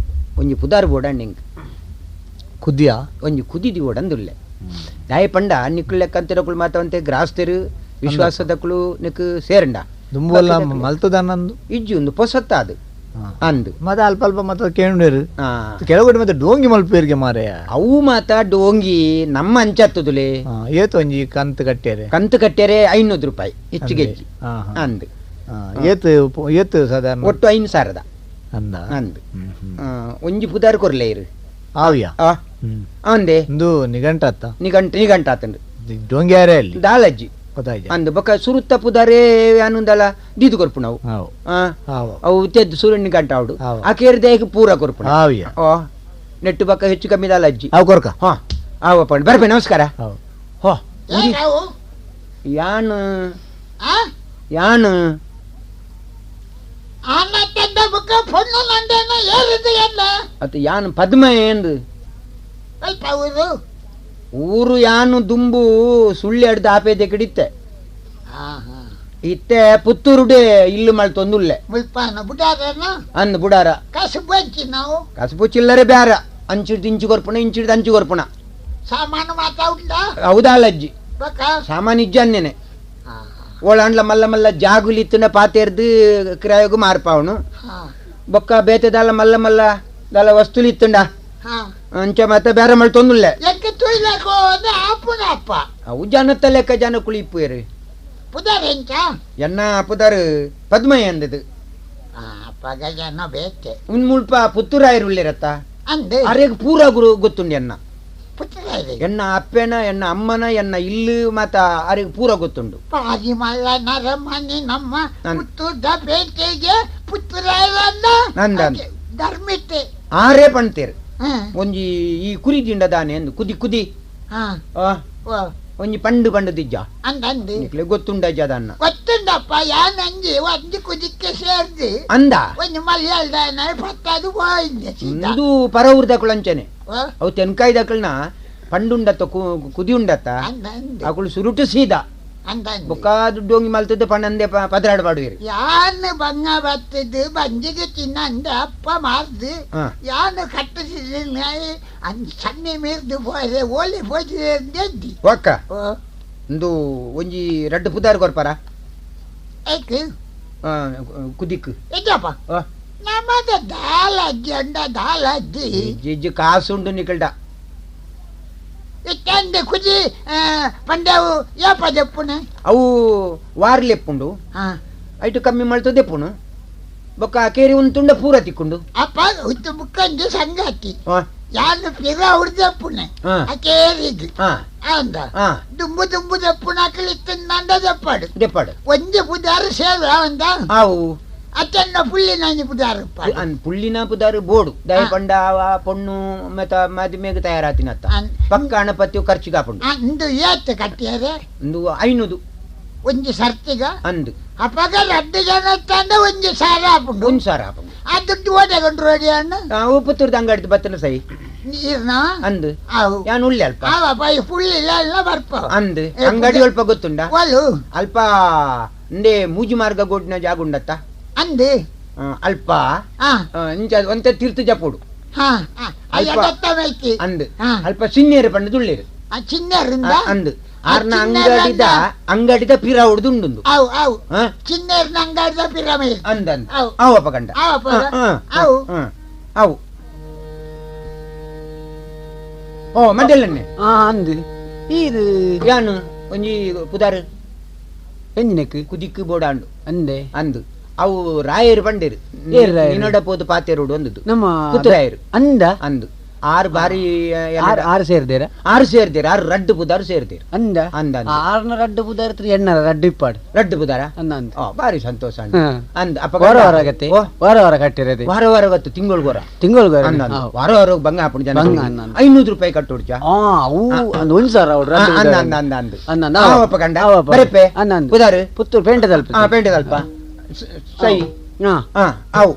ಒಂಜಿ ಪುದಾರ್ ಬೋಡಂಡ್ ಹಿಂಗ್ ಕುದಿಯಾ ಒಂಜಿ ಕುದಿದಿ ಓಡಂದುಲ್ಲೆ ದಾಯ ಪಂಡ ನಿಕ್ಕು ಲೆಕ್ಕಂತಿರಕುಲು ಮಾತವಂತೆ ಗ್ರಾಸ್ತಿರು ವಿಶ್ವಾಸದಕ್ಕಳು ನಿಕ್ಕು ಸೇರಂಡ ದುಂಬುವಲ್ಲ ಮಲ್ತದಾನಂದು ಇಜ್ಜಿ ಒಂದು ಪೊಸತ್ತ ಅದು ಅಂದು ಮತ್ತೆ ಅಲ್ಪ ಅಲ್ಪ ಮತ್ತೆ ಕೇಂಡೇರು ಕೆಲವು ಮತ್ತೆ ಡೋಂಗಿ ಮಲ್ಪೇರಿಗೆ ಮಾರೆಯ ಅವು ಮಾತ ಡೋಂಗಿ ನಮ್ಮ ಅಂಚತ್ತದುಲೆ ಏತು ಒಂಜಿ ಕಂತು ಕಟ್ಟ್ಯಾರೆ ಕಂತು ಕಟ್ಟ್ಯಾರೆ 500 ರೂಪಾಯಿ ಹೆಚ್ಚಿಗೆ ಹೆಚ್ಚು ಅಂದು ಏತು ಏತು ಸಾಧಾರಣ ಒಟ್ಟು 5,000 ಅಂದ ಅಂದು ಒಂಜಿ ಪುದಾರ್ ಕೊರ್ಲೆ ಇರು ಆವಿಯಾ ಅಂದೆ ಇಂದು ನಿಘಂಟ ಆತ ನಿಘಂಟ ನಿಘಂಟ ಆತಂದು ಡೋಂಗಿ ಯಾರೇ ಅಲ್ಲಿ ದಾಲಜ್ಜಿ ಅಂದು ಬೊಕ್ಕ ಸುರುತ್ತ ಪುದಾರೇ ಅನುಂದಲ ದೀದು ಕೊರ್ಪು ನಾವು ಅವು ತೆದ್ದು ಸುರು ನಿಘಂಟ ಅವಡು ಆ ಕೇರಿದ ಪೂರ ಕೊರ್ಪು ಓ ನೆಟ್ಟು ಬಕ್ಕ ಹೆಚ್ಚು ಕಮ್ಮಿ ದಾಲಜ್ಜಿ ಅವು ಕೊರ್ಕ ಹಾ ಆವಪ್ಪ ಬರ್ಬೆ ನಮಸ್ಕಾರ. ಹೋ ಯಾನು ಯಾನು ಅದು ಯಾನು ಪದ್ಮ ಎಂದು ಊರು ಯಾನು ದುಂಬು ಸುಳ್ಳಿ ಅಡ್ದು ಆಪೇದೆ ಕಿಡಿತ್ತೆ ಇತ್ತೆ ಪುತ್ತೂರುಡೆ ಇಲ್ಲು ಮಲ್ತೊಂದುಲ್ಲೆ ಅಂದ್ ಬುಡಾರ ಕಸುಬು ಚಿಲ್ಲರೆ ಬ್ಯಾರ ಅಂಚಿಡ್ದು ಇಂಚು ಕೊರ್ಪುಣ ಇಂಚಿಡ್ದು ಅಂಚು ಕೊರ್ಪುಣ ಸಾಮಾನು ಹೌದಾ ಅಜ್ಜಿ ಸಾಮಾನು ಇಜ್ಜ ಅನ್ನೇನೆ ಓಳಾಂಡ್ಲ ಮಲ್ಲ ಮಲ್ಲ ಜಾಗುಲಿತ್ತನ ಪಾತೇರ್ದು ಕಿರಾಯಗು ಮಾರ್ಪಾವನು ಬೊಕ್ಕ ಬೇತೆದಾಲ ಮಲ್ಲ ಮಲ್ಲ ದಾಲ ವಸ್ತುಲಿತ್ತುಂಡ ಅಂಚ ಮತ್ತೆ ಬೇರೆ ಮಲ್ತೊಂದುಲ್ಲೆ ಅವು ಜನತ್ತ ಲೆಕ್ಕ ಜನ ಕುಳಿಪ್ಪುಯರು ಎನ್ನ ಪುದಾರು ಪದ್ಮಯ್ಯ ಅಂದದು ಉನ್ ಮುಲ್ಪ ಪುತ್ತೂರಾಯರುಳ್ಳಿರತ್ತ ಅರೆಗ್ ಪೂರ ಗುರು ಗೊತ್ತುಂಡು ಎನ್ನ ಎನ್ನ ಅಪ್ಪೆನ ಎನ್ನ ಅಮ್ಮನ ಎನ್ನ ಇಲ್ಲು ಮಾತ ಅರೆಗ್ ಪೂರ ಗೊತ್ತುಂಡು. ಆರೇ ಪಣ್ತೇರು ಒಂಜಿ ಈ ಕುರಿ ದಿಂಡ ದಾನೆ ಅಂದು ಕುದಿ ಕುದಿ ಒಂಜಿ ಪಂಡು ಪಂಡು ದಿಜ್ಜ ನಿಕ್ಲೆ ಗೊತ್ತುಂಡ ಅಜ್ಜ ಗೊತ್ತುಂಡಪ್ಪ ಯಾನಂಜಿ ಒಂಜಿ ಕುದಿಕ್ಕೆ ಸೇರ್ದು ಅಂದ ಒಂಜಿ ಮಲಯಾಳದ ಪತ್ತದು ಇಂದು ಪರ ಊರ್ದಕ್ಕಳು ಅಂಚನೆ ಅವು ತೆನ್ಕಾಯಿ ದಕ್ಕಳನ್ನ ಪಂಡುಂಡತ್ತ ಕುದಿ ಉಂಡತ್ತ ಅಕುಳು ಸುರುಟು ಸೀದಾ ಬೊಕ್ಕ ದುಡ್ಡು ಮಲ್ತದ್ದು ಪಣ್ಣಂದೆ ಪದರಾಡ್ ಪಾಡುವಿರಿ ಯಾನು ಬಂಗ ಬತ್ತಿದ್ದು ಬಂಜಿಗೆ ತಿನ್ನಂದ ಅಪ್ಪ ಮಾರ್ದು ಯಾನು ಕಟ್ಟಿಸಿದ ಸಣ್ಣ ಮೀರ್ದು ಪೋರೆ ಓಲಿ ಪೋಚಿದೆ ಒಕ್ಕ ಒಂದು ಒಂಜಿ ರಡ್ಡು ಪುದಾರ್ ಕೊರ್ಪಾರ ಕುದಿಕ್ ಎಜ್ಜಪ್ಪ ನಮ್ಮದ ದಾಲ ಅಜ್ಜಿ ಅಂಡ ದಾಲ ಅಜ್ಜಿ ಇಜ್ಜಿ ಕಾಸುಂಡು ನಿಕಲ್ಡ ಇತ್ತಂದೆ ಕುಜಿ ಪಂಡ್ಯಾವು ಯಾಪ ದೆಪ್ಪುನೆ ಅವು ವಾರ್ಲೆಪ್ಪುಂಡು ಐಟು ಕಮ್ಮಿ ಮಲ್ತು ದೆಪ್ಪುನು ಬೊಕ್ಕ ಕೇರಿ ಒಂದು ತುಂಡ ಪೂರ ತಿಕ್ಕೊಂಡು ಅಪ್ಪ ಉತ್ತು ಬುಕ್ಕಂಜಿ ಸಂಗಾತಿ ಯಾನು ಪಿರ ಉರ್ದೆಪ್ಪುನೆ ಆ ಕೇರಿಗೆ ಅಂದ ದುಂಬು ದುಂಬು ದೆಪ್ಪುನ ಅಕಲಿತ್ತಿಂದ ದೆಪ್ಪಾಡು ದೆಪ್ಪಾಡು ಒಂಜಿ ಪುದಾರು ಸೇರು ಅವಂದ ಆವು ಅತ್ತೆನ್ನ ಪುಳ್ಳಿನ ಪುದಾರು ಪುಳ್ಳಿನ ಪುದಾರು ಬೋಡು ದಯ ಪಂಡ ಪೊಣ್ಣು ಮತ್ತ ಮದುಮೆಗೆ ತಯಾರಾತಿನತ್ತ ಪಕ್ಕ ಹಣಪತ್ತಿ ಖರ್ಚಿಗೆ ಹಾಪುಂಡು ಅಂದು ಏತ್ ಕಟ್ಟಿಯರೆ ಒಂದು 500 ಒಂಜಿ ಸರ್ತಿಗ ಅಂದು ಅಪಗ ರಡ್ಡು ಜನ ತಂದ ಒಂಜಿ ಸಾರ ಹಾಪುಂಡು ಒಂದು ಸಾರ ಹಾಪುಂಡು ಆ ದುಡ್ಡು ಓದಗೊಂಡು ರೋಡಿ ಅಣ್ಣ ಪುತ್ತೂರ್ದ ಅಂಗಡಿ ಬತ್ತನ ಸೈ ನೀರ್ನ ಅಂದು ಅವು ಯಾನ್ ಉಳ್ಳೆ ಅಲ್ಪ ಆವ ಪುಳ್ಳಿ ಎಲ್ಲ ಬರ್ಪ ಅಂದು ಅಂಗಡಿ ಅಲ್ಪ ಗೊತ್ತುಂಡ ಒಲು ಅಲ್ಪ ಇಂದೇ ಮೂಜಿ ಮಾರ್ಗ ಗೋಡಿನ ಜಾಗ ಉಂಡತ್ತ ಅಂದು ಅಲ್ಪ ಇಂಚ ಒಂತೆ ತೀರ್ಥ ಜಪೋಡು ಅಂದು ಅಲ್ಪ ಸಿನ್ನೇರು ಪಂಡದು ಉಳ್ಳೇರು ಚಿನ್ನೇರಿಂದ ಅಂದು ಆರ್ನ ಅಂಗಡಿದ ಅಂಗಡಿದ ಪಿರ ಹೊಡೆದು ಉಂಡುಂದು ಅವು ಅವು ಚಿನ್ನೇರ್ನ ಅಂಗಡಿದ ಪಿರಮೆ ಅಂದ ಅವಪ್ಪ ಕಂಡ ಅವು ಅವು ಓ ಮಂದೆಲ್ಲನ್ನೆ ಅಂದು ಇದು ಯಾನು ಒಂಜಿ ಪುದಾರು ಎಂಜಿನಕ್ ಕುದಿಕ್ಕು ಬೋಡಾಂಡು ಅಂದೆ ಅಂದು ಅವು ರಾಯರು ಪಂಡೇರು ನಿನ್ನಡ ಪೋದು ಪಾತೇರುಡು ಒಂದುದು ನಮ್ಮ ಪುತ್ತರಾಯರು ಅಂದ ಅಂದು ಆರು ಬಾರಿ ಆರು ಸೇರ್ದೇರ ಆರು ಸೇರ್ದೇರು ಆರು ರಡ್ಡು ಪುದಾರು ಸೇರ್ದೇರು ಅಂದ ಅಂದ ಆರ್ನ ರಡ್ಡು ಪುದಾರ ಎಣ್ಣರ ರಡ್ಡು ಇಪ್ಪಾಡು ರಡ್ಡು ಪುದಾರ ಅಂದ ಅಂದ ಬಾರಿ ಸಂತೋಷ ಅಂದ ಅಪ್ಪ ವಾರ ವಾರ ಆಗತ್ತೆ ವಾರ ವಾರ ಕಟ್ಟಿರೋದು ವಾರ ವಾರ ಗೊತ್ತು ತಿಂಗಳು ತಿಂಗಳು ಅಂದ ವಾರ ವಾರ ಬಂಗ ಹಾಪುಂಡು ಜನ 500 ರೂಪಾಯಿ ಕಟ್ಟೋಡ್ಚ ಅವು ಅಂದ್ ಒಂದ್ ಸಾವಿರ ಅಂದ ಅಂದ ಅಂದ ಅಂದ ಅಂದ ಅಪ್ಪ ಕಂಡ ಬರೆಪೆ ಅಂದ ಪುದಾರು ಪುತ್ತೂರು ಪೇಂಟೆ ತಲ್ಪ ಪೇಂಟೆ ತಲ್ಪ ಸೈ ಅವು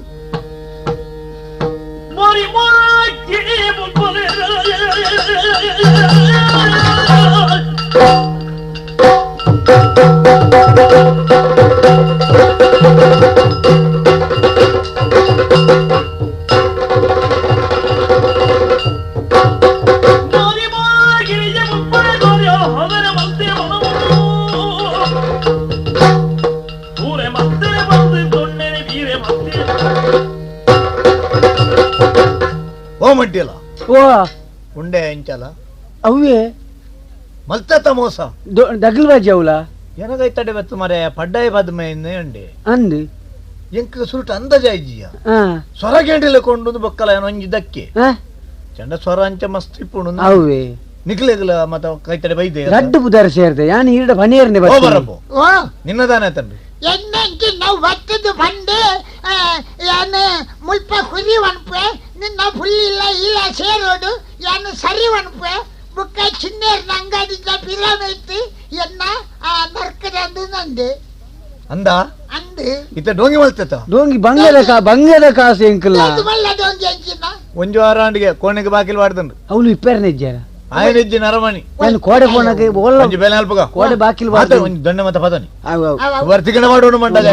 ಓ ಮಡ್ಡಿಯಲ್ಲ ಓ ಉಂಡೆ ಇಂಚಲ ಅವೇ ಮಲ್ತತ ಮೋಸ ದಗ್ಲಬಾಜಿ ಅವಲ ಏನಗೈತಡೆ ಬತ್ತು ಮರೆ ಪಡ್ಡಾಯ ಬದ್ಮೆ ಉಂಡೆ ಅಂದು ಎಂಕ್ ಸುರುಟ ಅಂದಾಜ ಇಜ್ಜಿಯ ಸ್ವರ ಗೇಂಡಿಲೆ ಕೊಂಡು ಬೊಕ್ಕಲ ಏನೋ ಒಂಜಿ ದಕ್ಕೆ ಚಂಡ ಸ್ವರ ಅಂಚ ಮಸ್ತ್ ಇಪ್ಪುಂಡು ಅವೇ ನಿಕ್ಲೆಗ್ಲ ಮತ್ತ ಕೈತಡೆ ಬೈದೆ ರಡ್ಡು ಪುದಾರ ಸೇರ್ದೆ ಯಾನ್ ಈಡ ಪನೀರ್ನೆ ಓ ಬರಬೋ ನಿನ್ನದಾನೆ ತಂಡ್ರಿ ಎನ್ನಂಚಿ ನಾವು ಬತ್ತದು ಬಂದು ಯಾನು ಮುಲ್ಪ ಕುರಿ ಒಣಪೆ ನಿನ್ನ ಪುಳ್ಳಿಲ್ಲ ಇಲ್ಲ ಸೇರೋಡು ಯಾನು ಸರಿ ಒಣಪೆ ಬುಕ್ಕ ಚಿನ್ನೇರ್ನ ಅಂಗಡಿದ ಪಿರಾಮೈತಿ ಎನ್ನ ಆ ನರ್ಕದಂದು ನಂದೆ ಅಂದ ಅಂದು ಇತ್ತ ಡೋಂಗಿ ಮಲ್ತತ ಡೋಂಗಿ ಬಂಗದ ಬಂಗದ ಕಾಸು ಎಂಕಲ್ಲ ಮಲ್ಲ ಡೋಂಗಿ ಅಂಚಿನ ಒಂಜು ವಾರ ಕೋಣೆಗೆ ಬಾಕಿಲ್ ವಾಡ್ದಂಡು ಅವಳು ಇಪ್ಪರ್ನೆ ಇಜ್ಜಾರ ಆಯನ ಇಜ್ಜಿ ನರಮಣಿ ನಾನು ಕೋಡೆ ಫೋನಕ್ಕೆ ಒಲ್ಲ ಒಂಜಿ ಬೆಲೆ ಅಲ್ಪಗ ಕೋಡೆ ಬಾಕಿಲ್ ಮಾತ ಒಂಜಿ ದೊಣ್ಣೆ ಮತ ಪದನಿ ವರ್ತಿಕಣ ಮಾಡೋಣ ಮಂಡಲ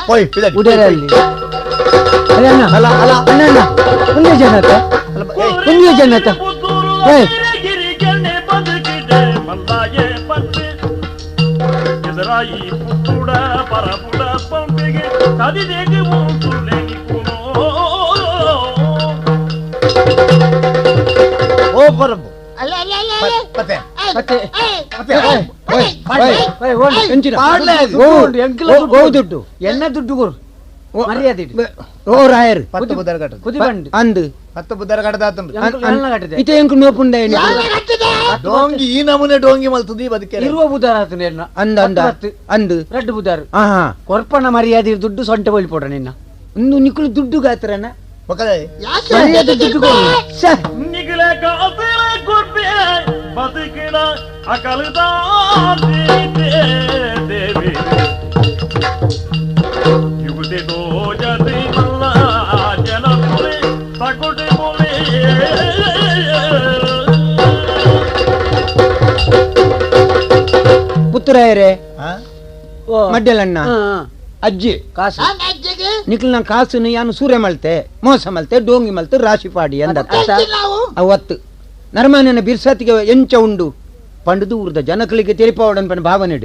ಪೋಯ್ ಉಡೇರಲ್ಲಿ ಅರೆ ಅಣ್ಣ ಅಲ್ಲ ಅಲ್ಲ ಅಣ್ಣ ಅಣ್ಣ ಒಂದೇ ಜನತ ಒಂದೇ ಜನತ ಏ ಓ ಪರಬು ಅಲ್ಲ ಅಲ್ಲ ಅಲ್ಲ ಪತೆ ಪತೆ ಪತೆ ಓಯ್ ಓಯ್ ಓಯ್ ಎಂಚಿನ ಪಾಡ್ಲೆ ಓ ದುಡ್ಡು ಎಣ್ಣ ದುಡ್ಡು ಕೊರು ಮರ್ಯಾದೆ ಓ ರಾಯರ್ 10 ಬುದರ ಕಟ್ಟದು ಕುದಿ ಬಂಡು ಅಂದು 10 ಬುದರ ಕಟ್ಟದಾತಂಡು ಇತೆ ಎಂಕ್ ನೋಪುಂಡ ಡೋಂಗಿ ಈ ನಮೂನೆ ಡೋಂಗಿ ಮಲ್ತದಿ ಬದುಕೆ ಇರುವ ಬುದಾರ ಆತನ ಎಣ್ಣ ಅಂದ ಅಂದ ಅಂದು ರಡ್ಡು ಬುದಾರು ಕೊರ್ಪಣ ಮರ್ಯಾದೆ ದುಡ್ಡು ಸೊಂಟ ಬೊಳ್ಪೋಡ ನಿನ್ನ ಒಂದು ನಿಕ್ಕಲು ದುಡ್ಡು ಗಾತ್ರನ ಬಕಲೆ ಮರ್ಯಾದೆ ದುಡ್ಡು ಕೊರು ನಿಗಲ ಕಾಸಿನ ಕೊರ್ಪೆ ಬದುಕಿನ ಅಕಲದ ದೇವಿ ಯುಗದೆ ದೋಜತಿ ಮಲ್ಲ ಜನ ಪುಲೆ ತಗೊಡೆ ಪುಲೆ ಪುತ್ತರಾಯರೇ ಮಡ್ಡಲಣ್ಣ ಅಜ್ಜಿ ಕಾಸು ನಿಕ್ಲ ಕಾಸುನು ಯಾನು ಸೂರ್ಯ ಮಲ್ತೆ ಮೋಸ ಮಲ್ತೆ ಡೋಂಗಿ ಮಲ್ತೆ ರಾಶಿ ಪಾಡಿ ಅಂದ ಅವತ್ತು ನರಮಾನ್ಯನ ಬಿರ್ಸಾತಿಗೆ ಎಂಚ ಉಂಡು ಪಂಡುದು ಊರ್ದ ಜನಕಳಿಗೆ ತೆರಿಪಾವಡನ್ ಪನ ಭಾವನೆ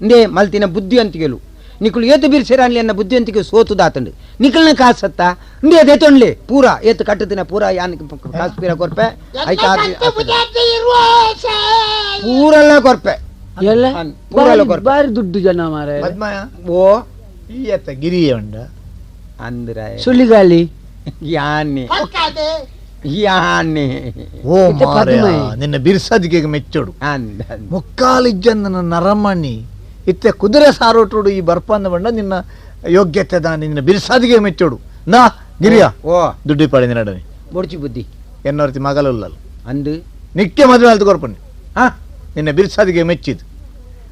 ಇಂದೇ ಮಲ್ತಿನ ಬುದ್ಧಿ ಅಂತ ಕೇಳು ನಿಕುಲು ಏತು ಬಿರ್ಸೆರಾನ್ಲಿ ಎನ್ನ ಬುದ್ಧಿವಂತಿಕೆ ಸೋತು ದಾತಂಡು ನಿಕಲ್ನ ಕಾಸತ್ತ ಇಂದೇ ದೇತೊಂಡ್ಲಿ ಪೂರಾ ಏತು ಕಟ್ಟುತ್ತಿನ ಪೂರಾ ಯಾನ್ ಕಾಸು ಪೀರ ಕೊರ್ಪೆ. ಎನ್ನ ಐತ. ಕಂತು ಬುದ್ಧಿ ಇರುವ. ಪೂರೆಲ್ಲ ಕೊರ್ಪೆ. ಎಲ್ಲ. ಪೂರೆಲ್ಲ ಕೊರ್ಪೆ. ಬಾರಿ ದುಡ್ಡು ಜನ ಮಾರಾಯ. ಪದ್ಮಯ. ಓ. ಈ ಎತ್ತ ಗಿರಿಯ ಉಂಡ. ಅಂದ್ರ? ಸುಳ್ಳಿಗಾಲಿ. ಯಾನೆ? ಪಕ್ಕಾದೆ. ಯಾನೆ? ಓ. ಇತ್ತೆ. ಮಾರಾಯ. ಪದ್ಮಯ. ನಿನ್ನ ಬಿರ್ಸದಿಗೆ ಮೆಚ್ಚೋಡು. ಅಂದ. ಮುಕ್ಕಾಲಿಜ್ಜಂದನ ನರಮಣಿ ಇತ್ತೆ ಕುದುರೆ ಸಾರೋಟುಡು ಈ ಬರ್ಪಂದ ಬಂಡ ನಿನ್ನ ಯೋಗ್ಯತೆ ದಾನಿ ನಿನ್ನ ಬಿರ್ಸಾದಿಗೆ ಮೆಚ್ಚೋಡು ನಾ ಗಿರಿಯ. ಓ. ದುಡ್ಡು ಪಾಡಿ ನಡನೆ. ಬೊಡ್ಚಿ ಬುದ್ಧಿ. ಎನ್ನೊರ್ತಿ ಮಗಲುಲ್ಲಲು. ಅಂದು. ನಿಕ್ಕೆ ಮದುವೆ ಆಲ್ತು ಕೊರ್ಪಣಿ. ಹಾ. ನಿನ್ನ ಬಿರ್ಸಾದಿಗೆ ಮೆಚ್ಚಿದ್ದು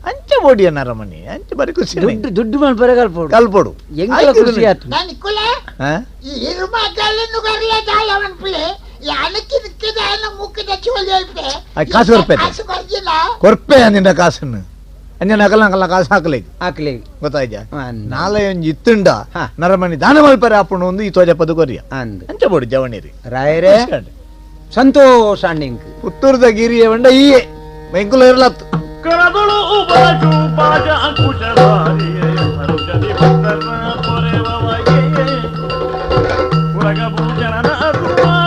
ಅಂಚೆ ಬೋಡಿಯ ನರಮಣಿ ಅಂಚೆ ಬರಿ ಖುಷಿ. ದುಡ್ಡು ದುಡ್ಡು ಮಲ್ಪರೆ ಕಲ್ಪೋಡು. ಕಲ್ಪೋಡು. ಎಂಕಲ ಖುಷಿ ಆತು. ನಾನು ಕುಲ. ಹಾ? ಈ ಹಿರುಮಗಲನ್ನು ಗರ್ಲ ದಾಳವನ್ ಪಿಳೆ ಯಾನಕ್ಕೆ ನಿಕ್ಕಿದ ಮೂಕಿದ ಚೋಲಿ ಐಪೆ. ಆ, ಕಾಸು ಕೊರ್ಪೆ. ಕಾಸು ಕೊರ್ಜಿಲ್ಲ. ಕೊರ್ಪೆ ನಿನ್ನ ಕಾಸನ್ನು ಅಂಜೆ ನಕಲ ನಕಲ ಕಾಸು ಹಾಕಲಿ. ಹಾಕ್ಲಿ. ಗೊತ್ತಾಯ್ತಾ? ಅಂದ್. ನಾಳೆ ಒಂಜಿ ಇತ್ತುಂಡ. ಹಾ. ನರಮಣಿ ದಾನ ಮಲ್ಪರೆ ಆಪುಂಡು ಒಂದು ಈ ತೋಜ ಪದ ಕೊರಿಯ. ಅಂದ್. ಅಂಚೆ ಬೋಡಿ ಜವಣಿರಿ. ರಾಯರೇ, ಸಂತೋಷ ಅಣ್ಣಿಂಕ್. ಪುತ್ತೂರ್ದ ಗಿರಿಯ ಬಂಡ ಈ ಮೆಂಕುಲ ಇರ್ಲತ್ತು. ಕರದೊಳು ಬಾಜು ಬಾಜ ಅಂಕುಶಧಾರಿಯೇ ಮನುಜನಿ ಭಕ್ತರ ಪೊರೆವಗೆ ಉರಗಭೂಷಣನ ರೂಪ.